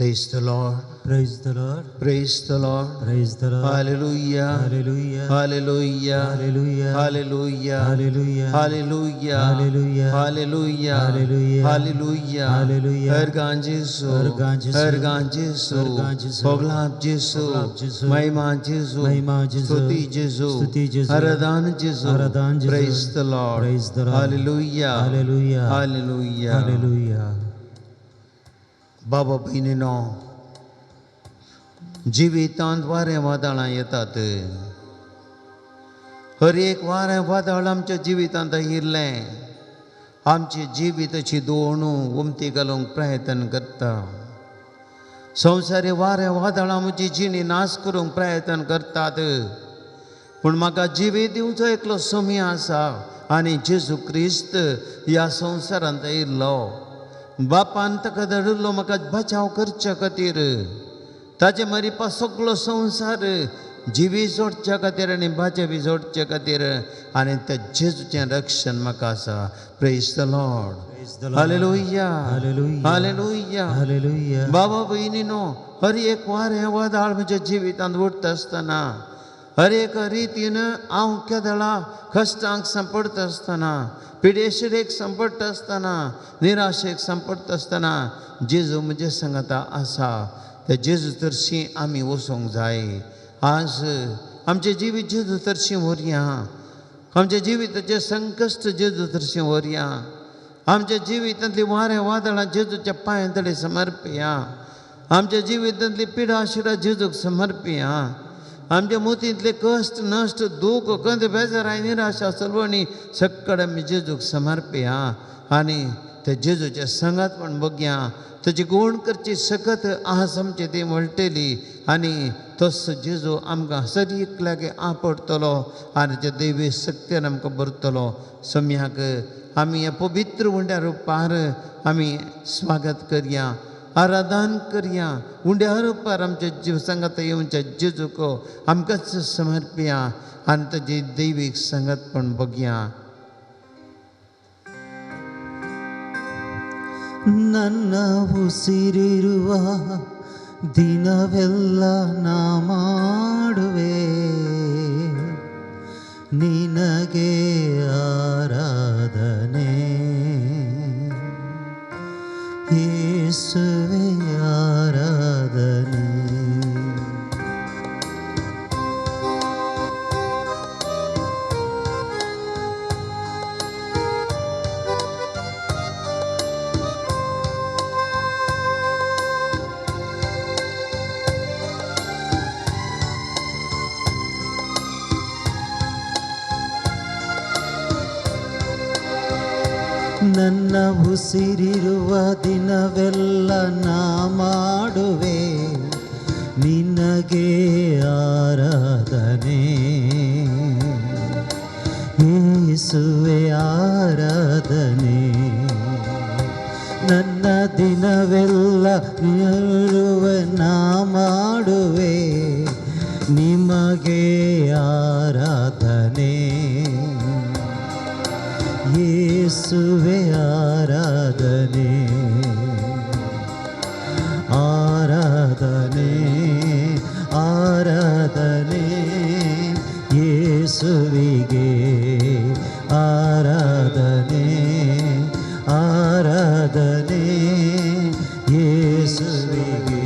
Praise the Lord. Praise the Lord. Praise the Lord. Praise the Lord. Hallelujah. Hallelujah. Hallelujah. Hallelujah. Hallelujah. Hallelujah. Hallelujah. Hallelujah. Hallelujah. Hallelujah. Hallelujah. Hallelujah. हरगां जेसू. हरगां जेसू. हरगां जेसू. हरगां जेसू. होगलाप जेसू. होगलाप जेसू. महिमा जेसू. महिमा जेसू. स्तुति जेसू. स्तुति जेसू. आराधन जेसू. आराधन जेसू. Praise the Lord. Praise the Lord. Hallelujah. Hallelujah. Hallelujah. Hallelujah. बाबा भयणीनो, जिवितांत वारें वादळां येतात. हर एक वारें वादळ आमच्या जिवितांत आयिल्लें आमचे जिविताची दोणू उमती घालूंक प्रयत्न करता. संवसारी वारें वादळां म्हजी जिणी नाश करूंक प्रयत्न करतात. पूण म्हाका जिवीत दिवचो एकलो समी आसा आनी जेजू क्रिस्त ह्या संवसारांत आयिल्लो. बापान ताका धाडिल्लो म्हाका बचाव करच्या खातीर. ताजे मरिपा सगलो संवसार जिवी जोडच्या खातीर आनी भाज्या बी जोडच्या खातीर आनी त्या जेजूचें रक्षण म्हाका आसा. Praise the Lord. Praise the Lord. Hallelujah. Hallelujah. Hallelujah. Hallelujah. बाबा भयणीनो, हर एक वारें वादळ म्हज्या जिवितांत उरता आसतना, हर एक रितीन हांव केदळा कश्टांक सांपडटा आसतना, पिडेशिरेक सांपडटा आसतना, निराशेक सांपडटा आसतना जेजू म्हज्या सांगाता आसा. त्या जेजू तर्शी आमी वचूंक जाय. आज आमचें जिवीत जेजू तर्शी व्हरया. आमच्या जिविताचें संकश्ट जेजू तर्शी व्हरया. आमच्या जिवितांतली वारें वादळां जेजूच्या पांयां तडे समर्पया. आमच्या जिवितांतली पिडा शिडा जेजूक समर्पया. आमच्या मोतींतले कश्ट नश्ट दूख कंद बेजाराय निराशा सलवणी सगळें आमी जेजूक समर्पया आनी त्या जेजूच्या संगात पण बघया. ताची गुण करची सकत आज आमचे ती मेळटली आनी तसो जेजू आमकां सरीक लागीं आपडटलो आनी त्या दैवी शक्तीन आमकां भरतलो. सम्याक आमी ह्या पवित्र उंड्या रुपार आमी स्वागत करया, आराधन करया. उंड्या रुपार आमच्या जीव सांगात येवच्या जेजूक आमकांच समर्पया आनी ताजी दैवीक सांगात पण बघया. ನನ್ನ ಉಸಿರಿರುವ ದಿನವೆಲ್ಲ ನಾ ಮಾಡುವೆ ನಿನಗೆ ಆರಾಧನೆ, ಯೇಸುವೆ ಆರಾಧನೆ. ನನ್ನ ಉಸಿರಿರುವ ದಿನವೆಲ್ಲ ನಾ ಮಾಡುವೆ ನಿನಗೆ ಆರಾಧನೆ, ಯೇಸುವೆ ಆರಾಧನೆ. ನನ್ನ ದಿನವೆಲ್ಲ ನಿಲ್ಲುವ ನಾ ಮಾಡುವೆ ನಿಮಗೆ ಆರಾಧನೆ, ಯೇಸುವೆ ಆರಾಧನೆ. ಆರಾಧನೆ ಆರಾಧನೆ ಯೇಸುವಿಗೆ ಆರಾಧನೆ, ಆರಾಧನೆ ಯೇಸುವಿಗೆ.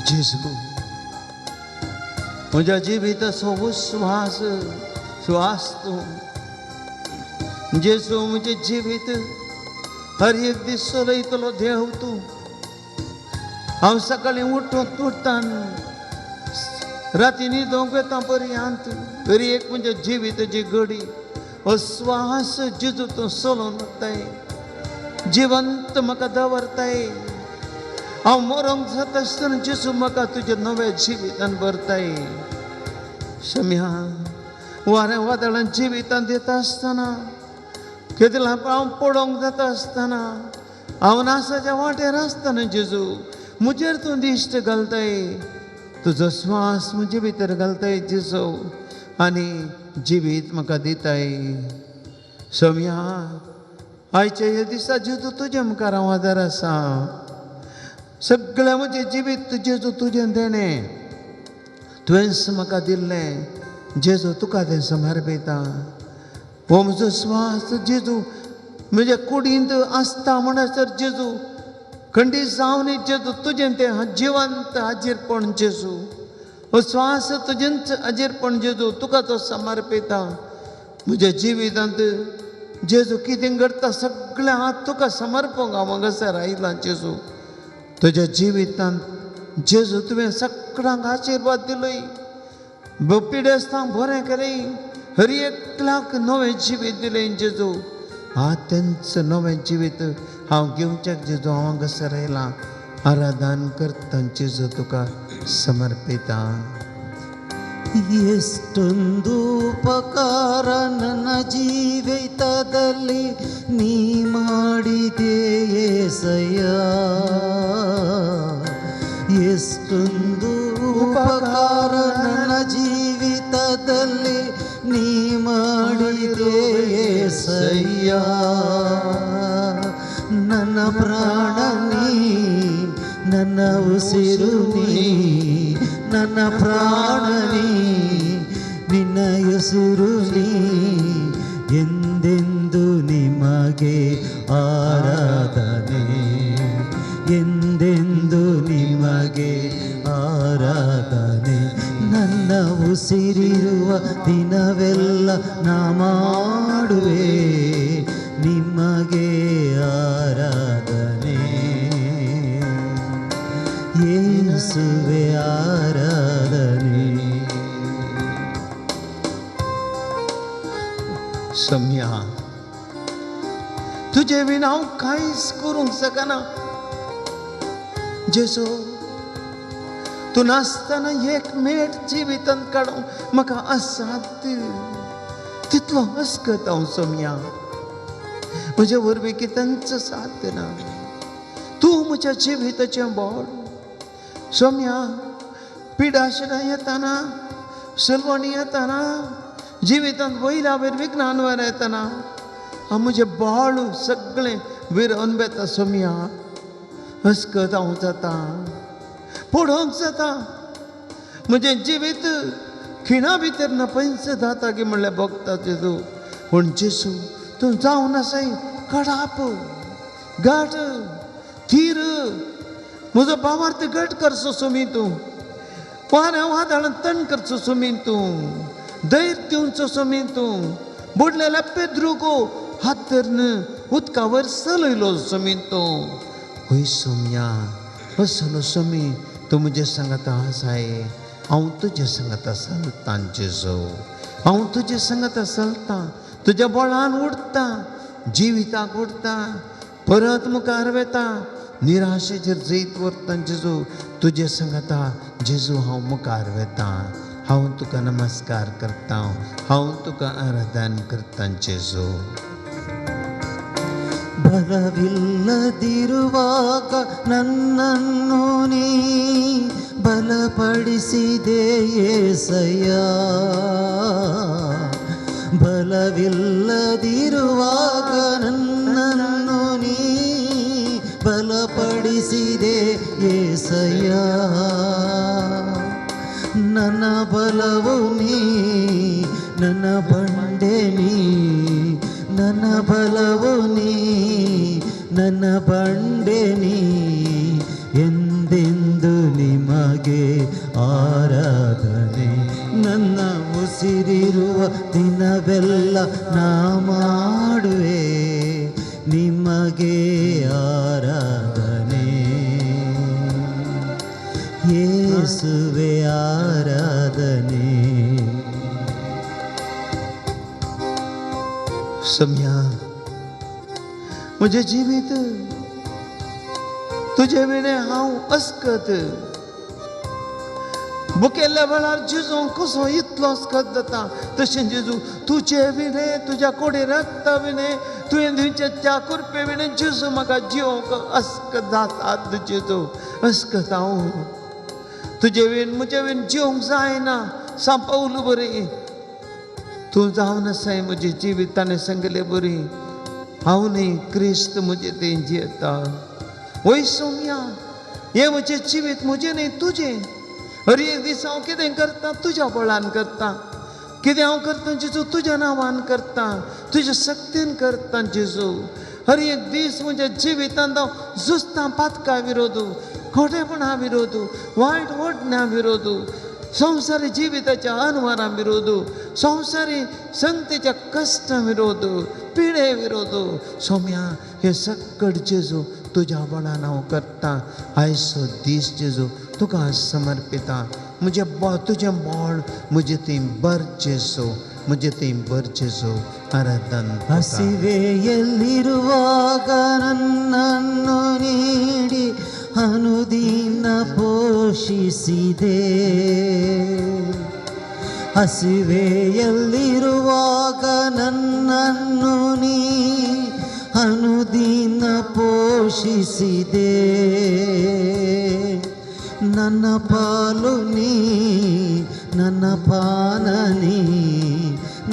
जेजू म्हज्या जिविताचो विश्वास श्वास तूं. जेजू म्हजें जिवीत हर एक दीस चलयतलो देव तूं. हांव सकाळीं उठून उठतान राती न्हिदोंक वेता पर्यंत हर एक म्हज्या जिविताची घडी हो श्वास जेजू तूं चलोवन वताय, जिवंत म्हाका दवरताय. हांव मरोंक जाता आसतना जेजू म्हाका तुज्या नव्या जिवितान भरताय. सम्या वारें वादळान जिवितान दिता आसतना, केदला हांव पडोंक जाता आसतना, हांव नासाच्या वाटेर आसतना जेजू म्हजेर तूं दिश्ट घालताय. तुजो श्वास म्हजे भितर घालताय जेजू आनी जिवीत म्हाका दिताय. सम्या आयच्या ह्या दिसा जेजू तुजे मुखार हांव आदार आसा. सगळें म्हजें जिवीत जेजू तुजें देणें, तुवेंच म्हाका दिल्लें जेजू, तुका तें समर्पिता. हो म्हजो स्वास जेजू म्हज्या कुडींत आसता म्हणसर जेजू खंडीत जावन जेजू तुजें तें जिवंत हाजीरपण जेजू, हो स्वास तुजेंच हाजीरपण जेजू, तुका तो समर्पिता. म्हज्या जिवितांत जेजू कितें घडटा सगळें हांव तुका समर्पूंक हांव हांगासर आयलां जेजू. तुज्या जिवितांत जेजू तुवें सगळ्यांक आशिर्वाद दिलोय, पिडेस्तांक बरें केलें, हर एकल्याक नवें जिवीत दिलें जेजू. हा तेंच नवें जिवीत हांव घेवच्याक जेजू हांव हांगासर आयलां. आराधन करता जेजू, तुका समर्पिता. ಎಷ್ಟೊಂದು ಉಪಕಾರ ನನ್ನ ಜೀವಿತದಲ್ಲಿ ನೀ ಮಾಡಿದೆ ಏಸಯ್ಯ, ಎಷ್ಟೊಂದು ಉಪಕಾರ ನನ್ನ ಜೀವಿತದಲ್ಲಿ ನೀ ಮಾಡಿದೆ ಏಸಯ್ಯ. ನನ್ನ ಪ್ರಾಣ ನೀ, ನನ್ನ ಉಸಿರು ನೀ, ನನ್ನ ಪ್ರಾಣ ನೀ, ನಿನ್ನ ಹೆಸರು ನೀ, ಎಂದೆಂದು ನಿಮಗೆ ಆರಾಧನೆ, ಎಂದೆಂದು ನಿಮಗೆ ಆರಾಧನೆ. ನನ್ನ ಉಸಿರಿರುವ ದಿನವೆಲ್ಲ ನಾ ಮಾಡುವೆ ನಿಮಗೆ ಆರಾಧನೆ, ಯೇಸುವೆ ಆರಾಧನೆ. सम्या तुजे विना हांव कांयच करूंक शकना जेजू. तूं नासतना एक मेट जिवितांत काडूंक म्हाका असाध्य, तितलो हसकत हांव सोम्या. म्हजे वरवीं कितेंच साध्य ना, तूं म्हज्या जिविताचें बोड सोम्या. पिडाशिडां येतना, सलवणी येतना, जिवितांत वयल्या वयर विघ्नांवर येतना हांव म्हजें बाळ सगळें विरोन वेता सोम्या. हसकत हांव जाता, पडोवंक जाता, म्हजें जिवीत खिणा भितर नपंच जाता की म्हणल्यार भोगता जेजू. पूण जेजू तूं जावन आसाय कडाप घाट थीर, म्हजो भावार्थ घट करचो सोमी तूं, वाऱ्या वादळान तण करचो सोमी तूं, धैर्य दिवचो सोमी तूं. बुडलेल्या पेद्रुको हात धरून उदका वयर चलयलो सोमी तूं. हय सोम्या, असलो सोमी तूं म्हजे सांगाता आसाय, हांव तुजे सांगाता चलतां जेजू, हांव तुजे सांगाता चलतां, तुज्या बळान उडटा, जिविताक उडटा, परत मुखार वेता, निराशेचेर जैत व्हरता जेजू. तुजे सांगाता जेजू हांव मुखार वेता. हांव तुका नमस्कार करता, हांव तुका आराधन करता जेजू. ಬಲವಿಲ್ಲದಿರುವಾಗ ನನ್ನನ್ನು ನೀ ಬಲಪಡಿಸಿದೆ ಏಸಯ್ಯ, ಬಲವಿಲ್ಲದಿರುವಾಗ ನನ್ನನ್ನು ನೀ ಬಲಪಡಿಸಿದೆ ಏಸಯ್ಯ. ನನ್ನ ಬಲವು ನೀ, ನನ್ನ ಬಂಡೆ ನೀ, ನನ್ನ ಬಲವು ನೀ, ನನ್ನ ಬಂಡೆ ನೀ, ಎಂದೆಂದು ನಿಮಗೆ ಆರಾಧನೆ. ನನ್ನ ಉಸಿರಿರುವ ದಿನವೆಲ್ಲ ನಾ ಮಾಡುವೆ ನಿಮಗೆ ಆರಾಧನೆ, ಯೇಸುವೆ ಆರಾಧನೆ. सम्या म्हजें जिवीत तुजे विणें हांव अस्कत. बुकेल्ल्या वेळार जेजू कसो इतलो अस्कत जाता, तशें जेजू तुजे विणें, तुज्या कोडे रक्ता विणें, तुवें दिवचे त्या कृपे विणें जेजू म्हाका जिवंक अस्कत जाता. जेजू अस्कत हांव तुजे वीण म्हजे वीण जिवंक जायना. सांपवलो बरी तूं जावन आसाय म्हजे जिवितान सांगले बरी. हांव न्ही, क्रिस्त म्हजे तें जियेता. वय सोम्या, हें म्हजें जिवीत म्हजें न्ही, तुजें. हर एक दीस हांव कितें करता तुज्या बळान करता, कितें हांव करता जेजू तुज्या नांवान करता, तुज्या शक्तीन करता जेजू. हर एक दीस म्हज्या जिवितांत हांव झुजता पातका विरोध, खोटेपणा विरोध, वायट वडण्या विरोध, संवसारी जिविताच्या अनवारा विरोध, संवसारी संगतेच्या कश्टां विरोध, पिडे विरोध. सोम्या, हे सकट जेजू तुज्या बळान हांव करता. आयचो दीस जेजू तुका समर्पिता. म्हजें तुजें बळ म्हजें थंय बर जेजू, म्हजें थंय बर जेजू. आराधन. ಹಸಿವೆಯಲ್ಲಿರುವಾಗ ನನ್ನನ್ನು ನೀಡಿ ಅನುದಿನ ಪೋಷಿಸಿದೆ. ಹಸಿವೆಯಲ್ಲಿರುವಾಗ ನನ್ನನ್ನು ನೀ ಅನುದಿನ ಪೋಷಿಸಿದೆ. ನನ್ನ ಪಾಲು ನೀ, ನನ್ನ ಪಾನ ನೀ,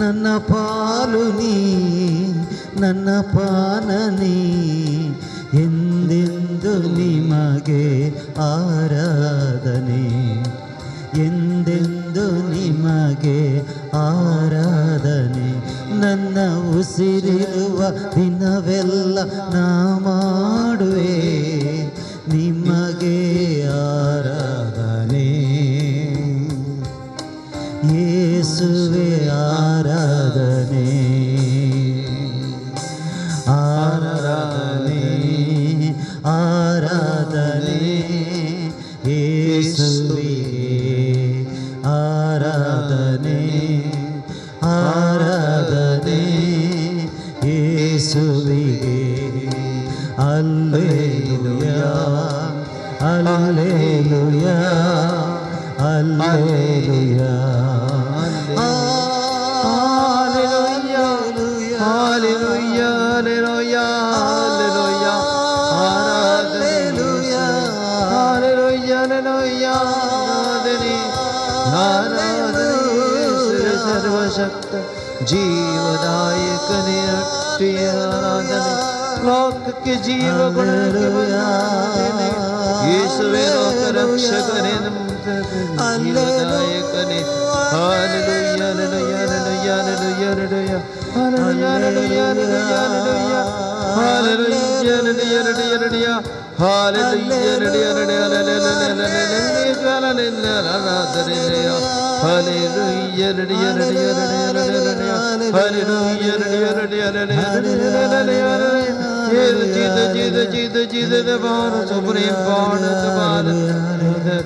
ನನ್ನ ಪಾಲು ನೀ, ನನ್ನ ಪಾನ ನೀ, ಎಂದೆಂದು ನಿಮಗೆ ಆರಾಧನೆ, ಎಂದೆಂದು ನಿಮಗೆ ಆರಾಧನೆ. ನನ್ನ ಉಸಿರಿರುವ ದಿನವೆಲ್ಲ ನಾ ಮಾಡುವೆ ನಿಮಗೆ ಆರಾಧನೆ. ಯೇಸುವೆ ಆರಾಧನೆ, ಆರಾಧನೆ, ಆರಾಧನೆ, ಯೇಸುವೆ ಆರಾಧನೆ, ಆರಾಧನೆ, ಯೇಸುವೆ. Alleluia, alleluia, alleluia, hallelujah, hallelujah, hallelujah, hallelujah, hallelujah, hallelujah, hallelujah, ಆರಾಧನೆ, ಆರಾಧನೆ, ಸರ್ವಶಕ್ತ ಜೀವದಾಯಕನೇ ಅಟ್ಟಿಯ ಆರಾಧನೆ, ಲೋಕಕ್ಕೆ ಜೀವ ಗುಣಕ್ಕೆ ಬಂದಾನೆ ಯೇಸುವೆ, ಲೋಕ ರಕ್ಷಕನೇ, ಜೀವದಾಯಕನೇ. Hallelujah, hallelujah, hallelujah, hallelujah, hallelujah, hallelujah, hallelujah, hallelujah, hallelujah.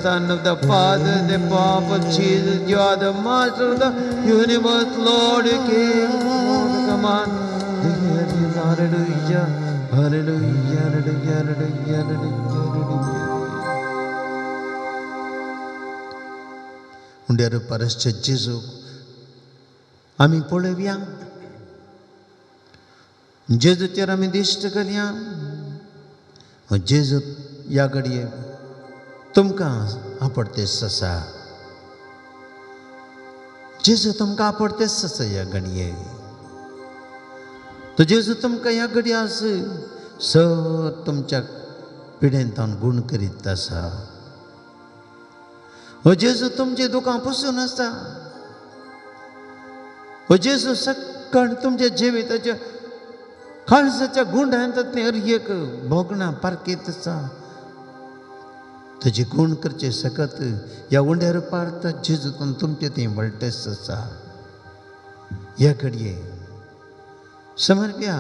Son of the Father, the Papa, Jesus, you are the Master of the universe, Lord, you came, Lord, come on. Hallelujah, hallelujah, hallelujah, hallelujah, hallelujah. उंड्यार परसचे जेजूक आमी पळोवया, जेजूचेर आमी दिश्ट करया. जेजू ह्या घडये तुमकां आपडतेस आसा, जेजू तुमकां आपडतेस आसा ह्या घडये. तो जेजू तुमकां ह्या घडये आस सर तुमच्या पिडेंतान गुण करीत आसा. हो जेजू तुमचे दुकां पुसून आसा. हो जेजू सकाळ तुमच्या जिविताच्या काळजाच्या गुंडांतली हर एक भोगणां पारखेत आसा. ताजी गुण करचे सकत ह्या उंड्यार पारता जेजू तुमचे थंय वळटेस आसा. ह्या घडये समर्प्या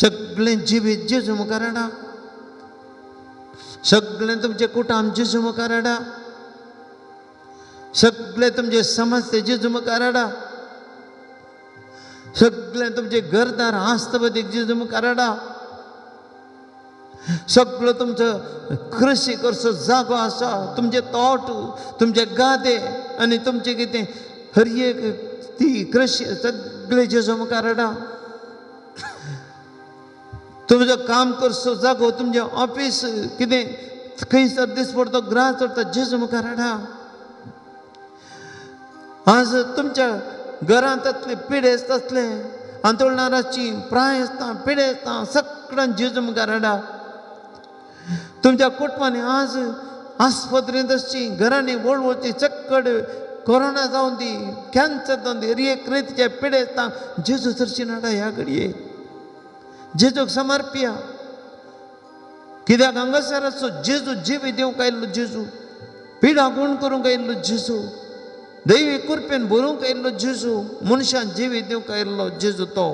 सगळें जिवीत जेजू मुखार हाडा, सगळें तुमचें कुटाम जेजू मुखार हाडा, सगळें तुमचे समस्या जेजू मुखार हाडा, सगळें तुमचें घरदार आस्तबदीक जेजू मुखार हाडा, सगळो तुमचो कृषी करचो जागो आसा, तुमचे तोट, तुमचे गादे आनी तुमचें कितें हर एक ती कृषी सगळें जेजू मुखार हाडा. तुमचो काम करचो जागो, तुमचें ऑफीस कितें खंयसर दीस पडतो ग्रास चडटा जेजू मुखार हाडा. आज तुमच्या घरांत आसले पिडेस्त आसले, आंतोळणाराची प्रायस्तां पिडेस्तां सगळ्यां जेजू मुखार हाडा. तुमच्या कुटुंबांनी आज आस्पत्रेंत आसची घरांनी वळवळची चक्कड कोरोना जावन दी, कॅन्सर जावन दी, हर एक रितीचे पिडेस्तां जेजू सरशी हाडा. ह्या घडये जेजूक समर्पिया. कित्याक हांगासर आसचो जेजू जिवी दिवंक आयिल्लो जेजू, पिडा गुण करूंक आयिल्लो जेजू, दैवी कृपेन भरूंक आयिल्लो जेजू, मनशान जिवी दिवंक आयिल्लो जेजू तो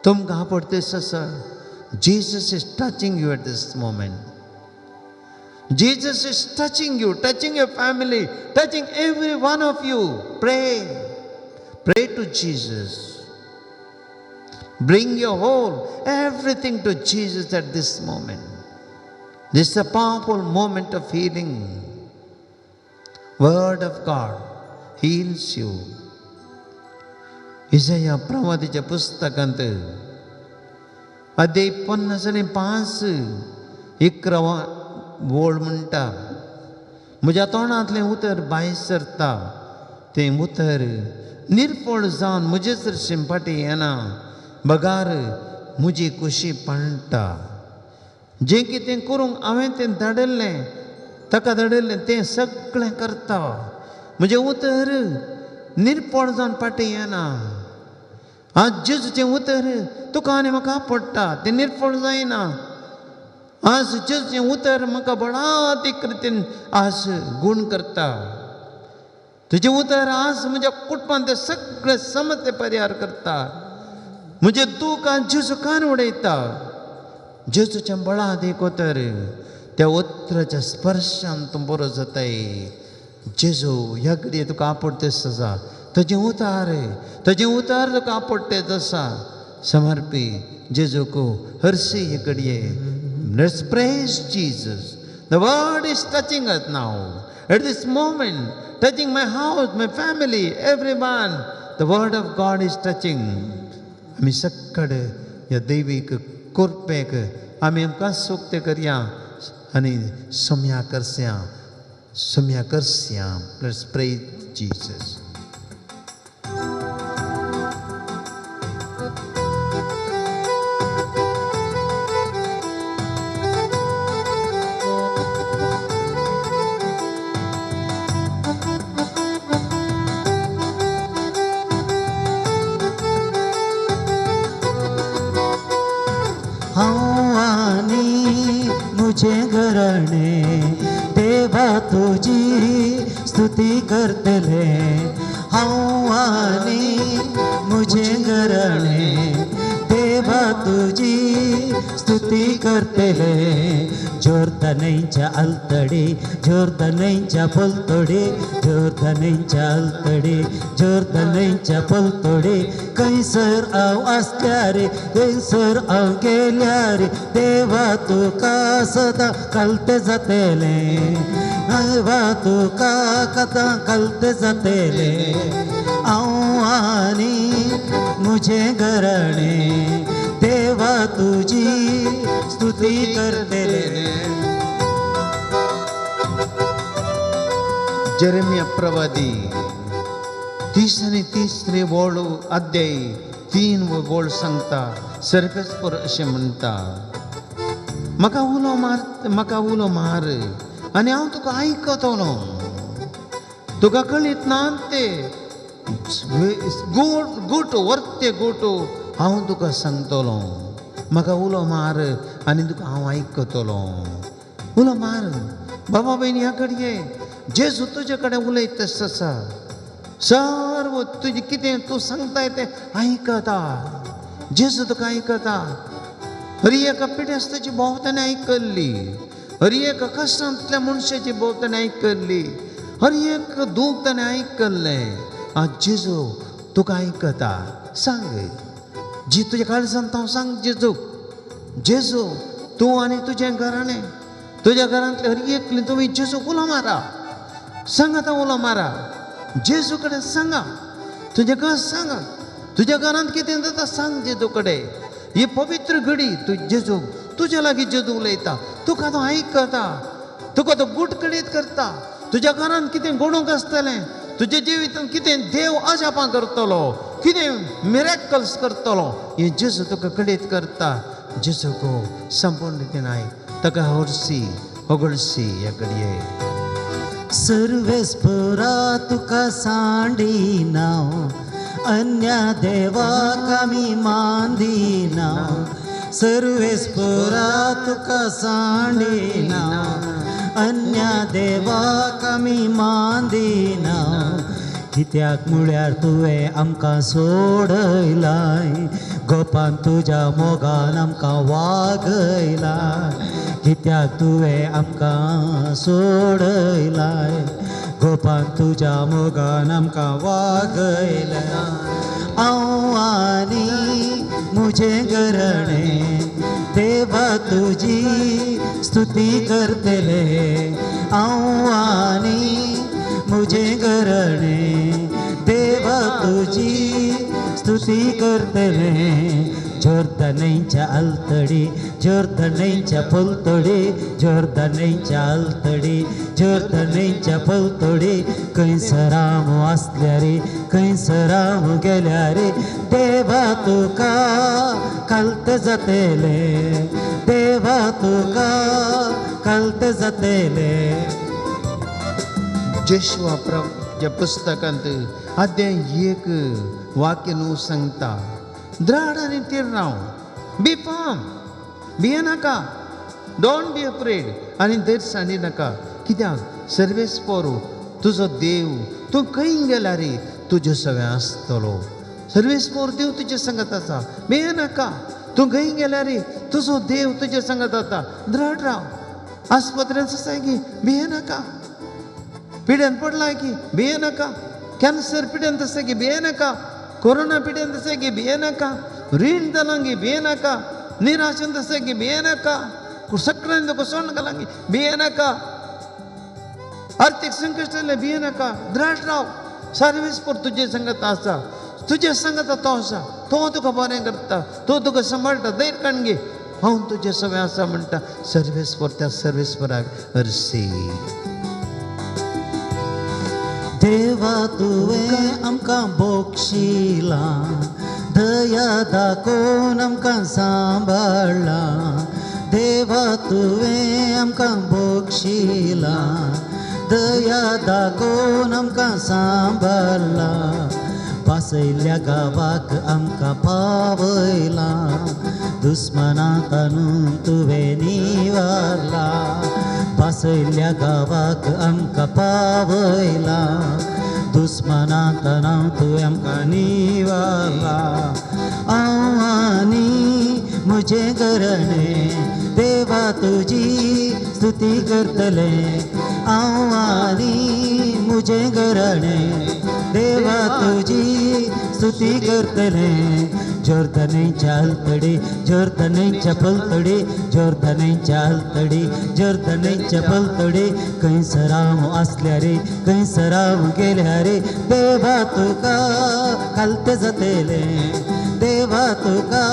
तुमकां आपडतेस आसा. Jesus is touching you at this moment. Jesus is touching you, touching your family, touching every one of you. Pray, pray to Jesus. Bring your whole everything to Jesus at this moment. This is a powerful moment of healing. Word of God heals you. Isaiah प्रवादीच्या पुस्तकांत अध्याय 55 11 वळ म्हणटा, म्हज्या तोंडांतलें उतर भायर सरता, तें उतर निर्फळ जावन म्हजे सरशीं फाटीं येना, बगार म्हजी कुशी पाणटा. जें कितें करूंक हांवें तें धाडिल्लें, ताका धाडिल्लें तें सगळें करता. म्हजें उतर निर्फळ जावन फाटीं येना. आज जेजूचें उतर तुका आनी म्हाका पडटा, तें निर्फळ जायना. आज जेजूचें उतर म्हाका बळातीक रितीन आज गूण करता. तुजें उतर आज म्हज्या कुटुंबान तें सगळें समस्या परिहार करता. म्हजें दूख आज जेजू कान उडयता. जेजूचें बळादीक उतर, त्या उतराच्या स्पर्शान तूं बरो जाताय. जेजू ह्या घडये तुका आपडतेस आसा, तुजें उतार, तुजें उतार तुका आपडतेच आसा. समर्पी जेजूक हरशी हे घडये. Let's praise Jesus. The word is touching us now. At this moment, touching my house, my family, everyone. The word of God is touching. आमी सक्कड ह्या दैवीक कृपेक आमी आमकां सुक्ते करया आनी सम्या करस्या, सम्या करस्या. Let's praise Jesus. हांव आनी म्हजें घराणें देवा तुजी स्तुती करतले. हांव आनी म्हजें घराणें देवा तुजी स्तुती करतले. जोर्दनच्या आलतडी, जोर्दनच्या पलतडी, जोर्दनच्या आलतडी, जोर्दनच्या पलतडी, खंयसर हांव आसल्यार, खंयसर हांव गेल्यार, देवा तुका सदां कळते जातलें. देवा तुका सदां कळते जातलें. हांव आनी म्हजें घराणें देवा तुजी स्तुती करतले. जेरेमिया प्रवादी 33 वळ अध्याय 3 वळ सांगता. सर्वेस्पर अशें म्हणटा, म्हाका उलो मार, म्हाका उलो मार आनी हांव तुका आयकतलो. तुका कळीत ना ते गुट वर्ते गुट हांव तुका सांगतलो. म्हाका उलो मार आनी तुका हांव आयकतलो. उलो मार बाबा भयणी ह्या घडये जेजू तुजे कडेन उलयत आसा. सर्व तुजें कितें तूं सांगताय तें आयकता. जेजू तुका आयकता. हर एका पिडेस्ताची भोंवतणी आयकल्ली, हर एका कश्टांतल्या मनशाची भोंवतणी आयकल्ली, हर एक दूख ताणें आयकल्लें. आज जेजू तुका आयकता. सांग जी तुज्या काळजांत हांव सांग जेजूक. जेजू तूं आनी तुजें घराणें, तुज्या घरांतले हर एकली तुमी जेजूक उलो मारा. सांगात उलो मारा जेजू कडेन. सांगा तुजें घर, सांगा तुज्या घरांत कितें जाता, सांग जेजू कडेन. ही पवित्र घडी तूं जेजू तुज्या लागीं जेजू उलयता. तुका तो आयकता, तुका तो गुटकडीत करता. तुज्या घरांत कितें घडूंक आसतलें, तुज्या जिवितांत कितें देव अजापां करतलो, कितें मिरेकल्स करतलो हें जेजू तुका कळीत करता. जेजू गो संपूर्ण रितीन आयक, ताका हरशी होगळशी ह्या घडये. सर्वेस्परा तुका सांडिना, अन्य देवाक आमी मानदिना. सर्वेस्परा तुका सांडिना, अन्य देवाक आमी मानदिना. कित्याक म्हळ्यार तुवें आमकां सोडयलाय, गोपान तुज्या मोगान आमकां वागयलाय. कित्याक तुवें आमकां सोडयलाय, गोपान तुज्या मोगान आमकां वागयलाय. हांव आनी म्हजें घराणें देवा तुजी स्तुती करतलें. हांव आनी म्हजें घराणें देवा तुजी स्तुती करतलें. जोर्दनेच्या आलतडी, जोर्दनेच्या पलतडी, जोर्दनेच्या आलतडी, जोर्दनेच्या पलतडी, खंयसर हांव आसल्यार, खंयसर हांव गेल्यार, देवा तुका कल्त जातलें, देवा तुका कल्त जातलें. जेशवा प्रभूच्या पुस्तकांत अध्याय 1 वाक्य 9 सांगता, द्राड आनी तीर राव, बी फर्म, भिये नाका, don't be afraid, आनी धैर्य सांडी नाका. कित्याक सर्वेस्पोर तुजो देव तूं खंय गेल्यार तुजे सवें आसतलो. सर्वेस्पोर देव तुजे संगत आसा, भिये नाका, तूं खंय गेल्यार तुजो देव तुजे संगत आसा. द्राड राव, आस्पत्रेंत आसाय की भिये नाका, पिड्यान पडलाय की भिये नाका, कॅन्सर पिड्यान आसा की भिये नाका, कोरोना पिड्यान आसा की भिये नाका, रीण जालां की भिये नाका, निराशेन आसा की भिये नाका, सगळ्यान तुका सोण घालां की भिये नाका, आर्थीक संकश्ट जाल्यार भिये नाका. द्राड राव, सर्वेस्पोर तुजे संगत आसा, तुजे संगत तो आसा, तो तुका बरें करता, तो तुका सांबाळटा. धैर्य काडून घे, हांव तुजे सवें आसा म्हणटा. सर्वेस्पोर त्या सर्वेस्पोराक हरशी. देवा तुवें आमकां बोक्षिलां, दया दाखोवन आमकां सांबाळ्ळां. देवा तुवें आमकां बोक्षिलां, दया दाखोवन आमकां सांबाळ्ळां. पासयल्ल्या गांवाक आमकां पावयलां, दुस्मना तानून तुवें निवारलां. पासयल्ल्या गांवाक आमकां पावयलां, दुस्मना तणाव तुवें आमकां निवारलां. हांव आनी म्हजें घराणें देवा तुजी स्तुती करतलें. हांव आनी म्हजें घराणें देवा तुजी स्तुती करतलें. जोर्दनेच्या आलतडी, जोर्दनेच्या पलतडी, जोर्दनेच्या आलतडी, जोर्दनेच्या पलतडी, खंयसर हांव आसल्यार, खंयसर हांव गेल्यार, देवा तुका कल्त जातलें, देवा तुका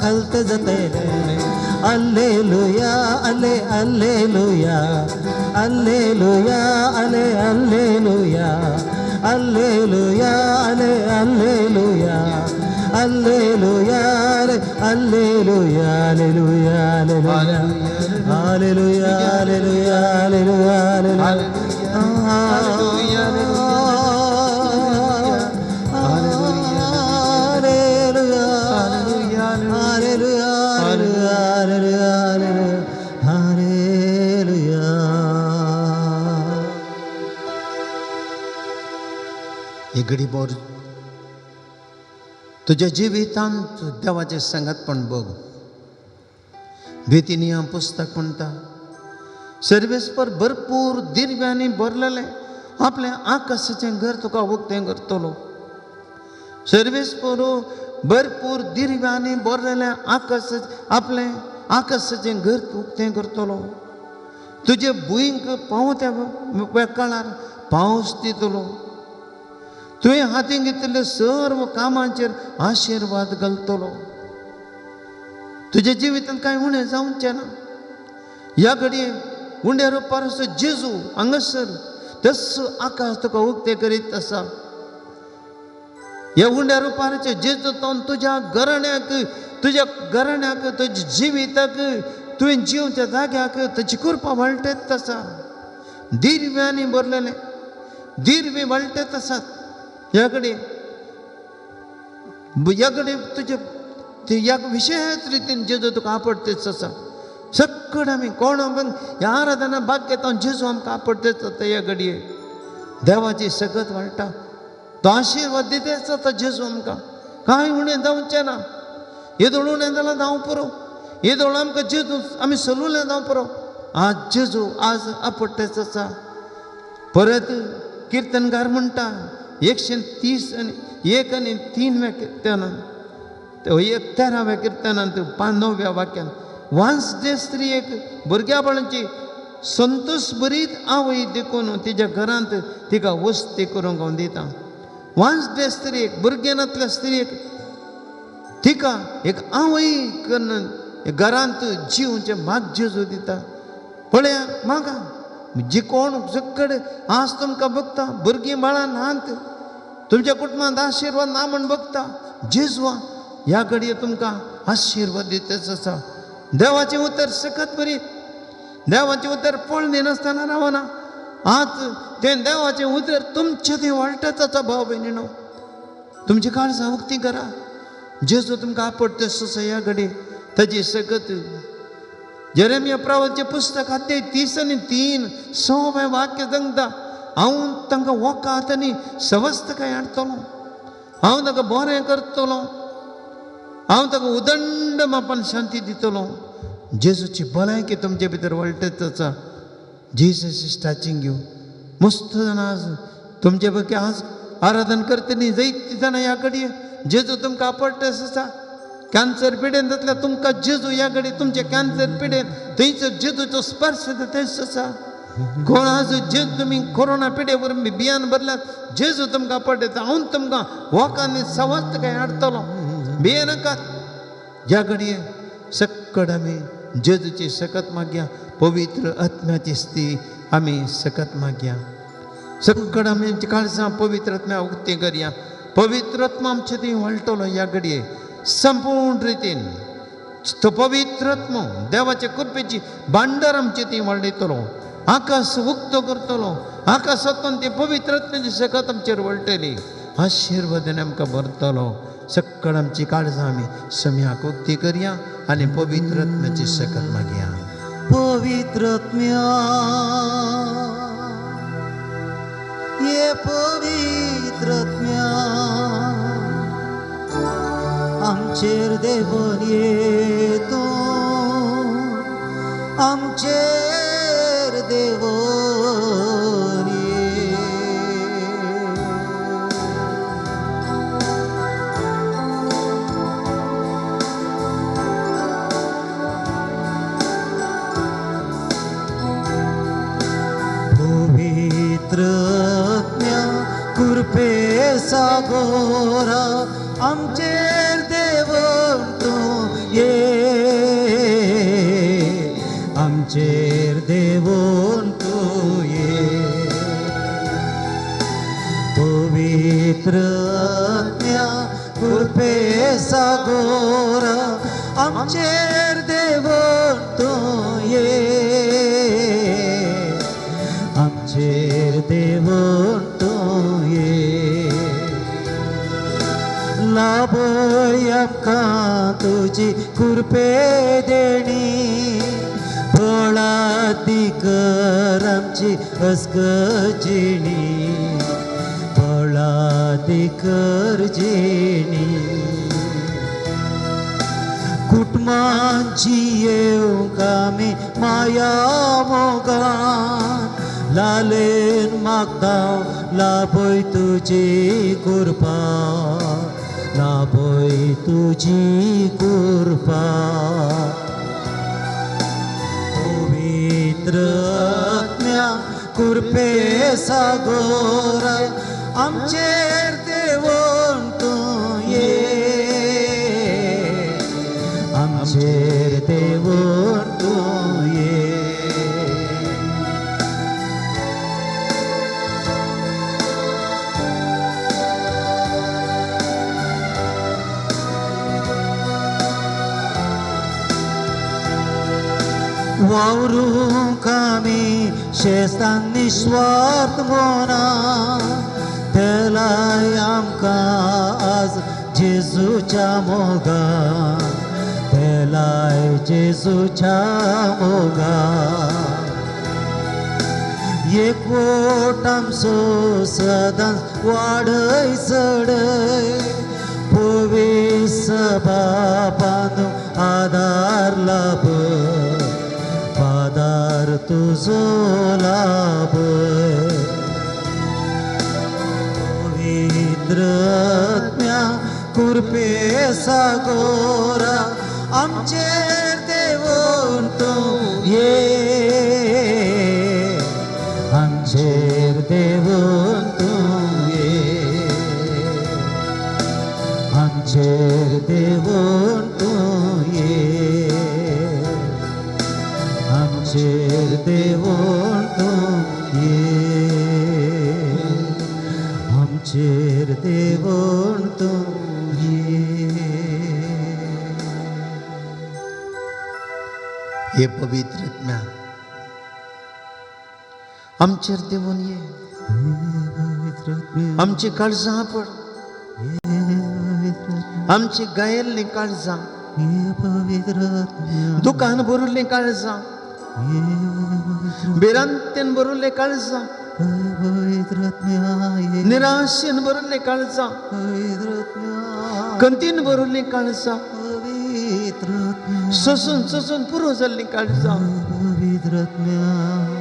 कल्त जातलें. अल्लेलुया अल्ले अल्लेलुया, अल्लेलुया अल्ले अल्लेलुया, अल्लेलुया अल्ले alleluia, alleluia alleluia, alleluia alleluia alleluia alleluia alleluia alleluia. हे घडीभर तुज्या जिवितांत देवाचें संगतपण बघ. द्वितीय नियम पुस्तक म्हणटा, सर्वेस्पर भरपूर दिर्व्यांनी भरलेलें आपलें आकाशाचें घर तुका उक्तें करतलो. सर्वेस्पर भरपूर दिर्व्यांनी भरलेलें आकाश आपलें आकाशाचें घर उक्तें करतलो. तुजे भुंयक पावो त्या काळार पावस दितलो. तुवें हातीन घेतिल्ले सर्व कामांचेर आशिर्वाद घालतलो. तुज्या जिवितांत कांय उणें जावचें ना. ह्या घडये उंड्या रुपार असो जेजू हांगासर तस आकाश तुका उक्तें करीत आसा. ह्या उंड्या रुपाराचे जेजू तो तुज्या घराण्याक, तुज्या घराण्याक, तुज्या जिविताक, तुवें जिवच्या जाग्याक ताची कृपा वाळटेत आसा. दिर्व्यांनी भरलेले दिर्वे वाळटेत आसात. ह्या कडेन ह्या कडेन तुजे ह्या विशेश रितीन जेजू तुका आपडतेच आसा. सगळें आमी कोण ह्या आराधना भाग घेता जेजू आमकां आपडतेच आसा. ह्या घडये देवाची सगत वाडटा, तो आशिर्वाद दितेच आतां जेजू आमकां. कांय उणें जावचें ना. येदोळ उणें जाल्यार जावं पुरो, येदोळ आमकां जेजू आमी सलुलें जावं पुरो. आज जेजू आज आपडतेच आसा. परत किर्तनकार म्हणटा 130 आनी 1 आनी 3व्या किर्तनान, एक 13व्या किर्तनांत 9व्या वाक्यान, वांस स्त्रियेक भुरग्या बाळांची संतोष बरीत आवय देखून तिच्या घरांत तिका वस्ती करूंक हांव दितां. वांस स्त्रियेक, भुरगें नातल्या स्त्रियेक तिका एक आवय करून घरांत जिवचें भाग जेजू दिता. पळया म्हाका जी कोण सगळे आज तुमकां बघता भुरगीं बाळां न्हांत, तुमच्या कुटुंबांत आशिर्वाद ना म्हण बघता, जेजवा ह्या घडये तुमकां आशिर्वाद दितच आसा. देवाचें उतर सकत बरी, देवाचें उतर फळ दिनासतना रावना. आज तें देवाचें उतर तुमचें तें वाडटच आसा. भाव भयणीनो, तुमची काळजां उक्ती करा. जेजू तुमकां आपडतेच आसा ह्या घडये ताजी सकत. जेरेमिया प्रवाचें पुस्तक अध्याय 30 आनी 3 6व्या वाक्य सांगता, हांव तांकां वकात आनी सवस्तकाय हाडटलो, हांव तांकां बरें करतलो, हांव ताका उदंड मापान शांती दितलो. जेजूची भलायकी तुमचे भितर वळटेच आसा. Jesus is touching you. मस्त जाणां आज तुमचे पैकी आज आराधन करतली जायतीं जाणां ह्या घडये जेजू तुमकां आपडतेच आसा. कॅन्सर पिडेन जातल्यार तुमकां जेजू ह्या घडये तुमचे कॅन्सर पिडेन थंयसर जेजूचो स्पर्श थंयच आसा. कोण आज जेजू तुमी कोरोना पिडे वरवीं बियान भरल्यात, जेजू तुमकां आपडटा, हांव तुमकां वखांनी सवस्त काय हाडटलो, भिये नाकात. ह्या घडये सक्कड आमी जेजूची सकत मागया, पवित्र आत्म्याची स्थिती आमी सकत मागया. सक्कड आमी आमची काळजां पवित्र आत्म्या उक्ती करया. पवित्र आत्मा आमचे थंय वळटलो ह्या घडये संपूर्ण रितीन. तो पवित्र आत्मो देवाचे कृपेची भांडार आमचे थंय वाडयतलो, आकाश उक्तो करतलो, आकाशांतून ते पवित्र आत्म्याची सकत आमचेर वळटली, आशिर्वादान आमकां भरतलो. सक्कड आमची काळजां आमी सम्याक उक्ती करया आनी पवित्र आत्म्याची सकत मागया. पवित्र आत्म्या ये पवित्र आत्म्या आमचेर देवन ये तूं, आमचेर देवन ये. पवित्र आत्म्या कृपे सागोरा आमचेर देवन तूं ये, आमचेर देवन तूं ये. पवित्र आत्म्या कृपे सागोरा आमचेर देवन तूं ये, आमचेर देवन तूं ये. लाभय आमकां तुजी कृपे देणी, बळाती कर आमची अस्कजिणी, बळाती कर जिणी. कुटुंबांची येवंक आमी माया मोगान लालेन मागता, लाभय तुजी कृपा, लाभय तुजी कृपा. पवित्र आत्म्या कृपे सागोरा आमचेर देवन तूं ये, आमचेर देवन तूं ये. वावरूंक आमी शेस्तान निस्वार्थ मोना तेलाय आमकां आज जेजूच्या मोगान तेलाय जेजूच्या मोगान एकवट आमचो सदांच वाडय चडय पवित्र सभा बांदूंक आदार लाभय पादार तुजो लाभय पवित्र आत्म्या कृपे सागोरा आमचेर देवून तूं ये आमचेर देवून तूं ये आमचेर देवून तूं ये आमचेर देवून तूं ये आमचेर देवून तूं ये. हे पवित्र आत्म्या आमचेर देवून ये, आमची काळजां पड, आमची गायल्लीं काळजां, दुकान भरिल्लीं काळजां, भिरांतेन भरिल्लीं काळजां, निराशेन भरिल्लीं काळजां, कंतीन भरिल्लीं काळजां, सोसून सोसून पुरो जाल्लीं काळजां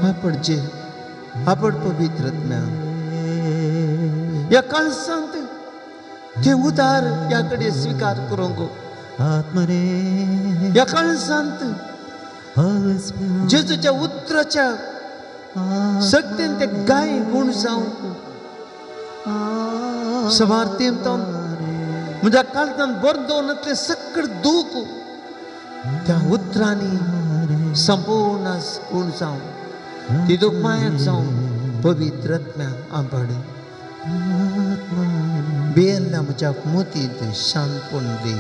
आपडचे आपड पवित्र आत्म्या ह्या काळजांत ते उदार ह्या कडेन स्विकार करूंक ह्या काळजांत जेजूच्या उतराच्या शक्तीन ते गाय गुण जावंक सवार तेमतान म्हज्या काळजान बरदोनांतलें सगळें दूख त्या उतरांनी संपूर्ण गुण जावं ती दूख मायक जावं पवित्र आत्म्या आंबाड भियेल्ल्या म्हज्या मोतींत शांतपण दी,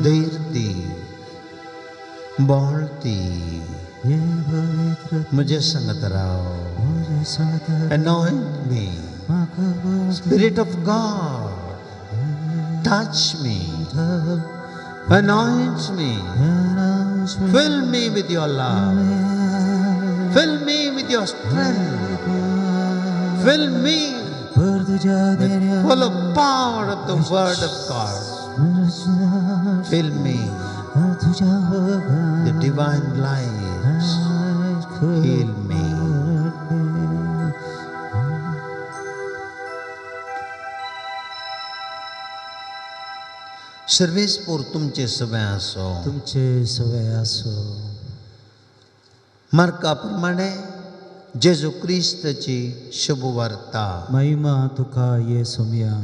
धैर्य दी, बळ दी, म्हजे सांगत राव. Anoint me, Spirit of God, touch me, anoint me, fill me with your love, fill me with your strength, fill me with full of power of the word of God. Fill me the divine light. Heal me. सर्वेस्पोर तुमचे सवे आसो, तुमचे सवे आसो. मार्का प्रमाणे जेजू क्रिस्ताची शुभ वार्ता. महिमा तुका ये सोम्या.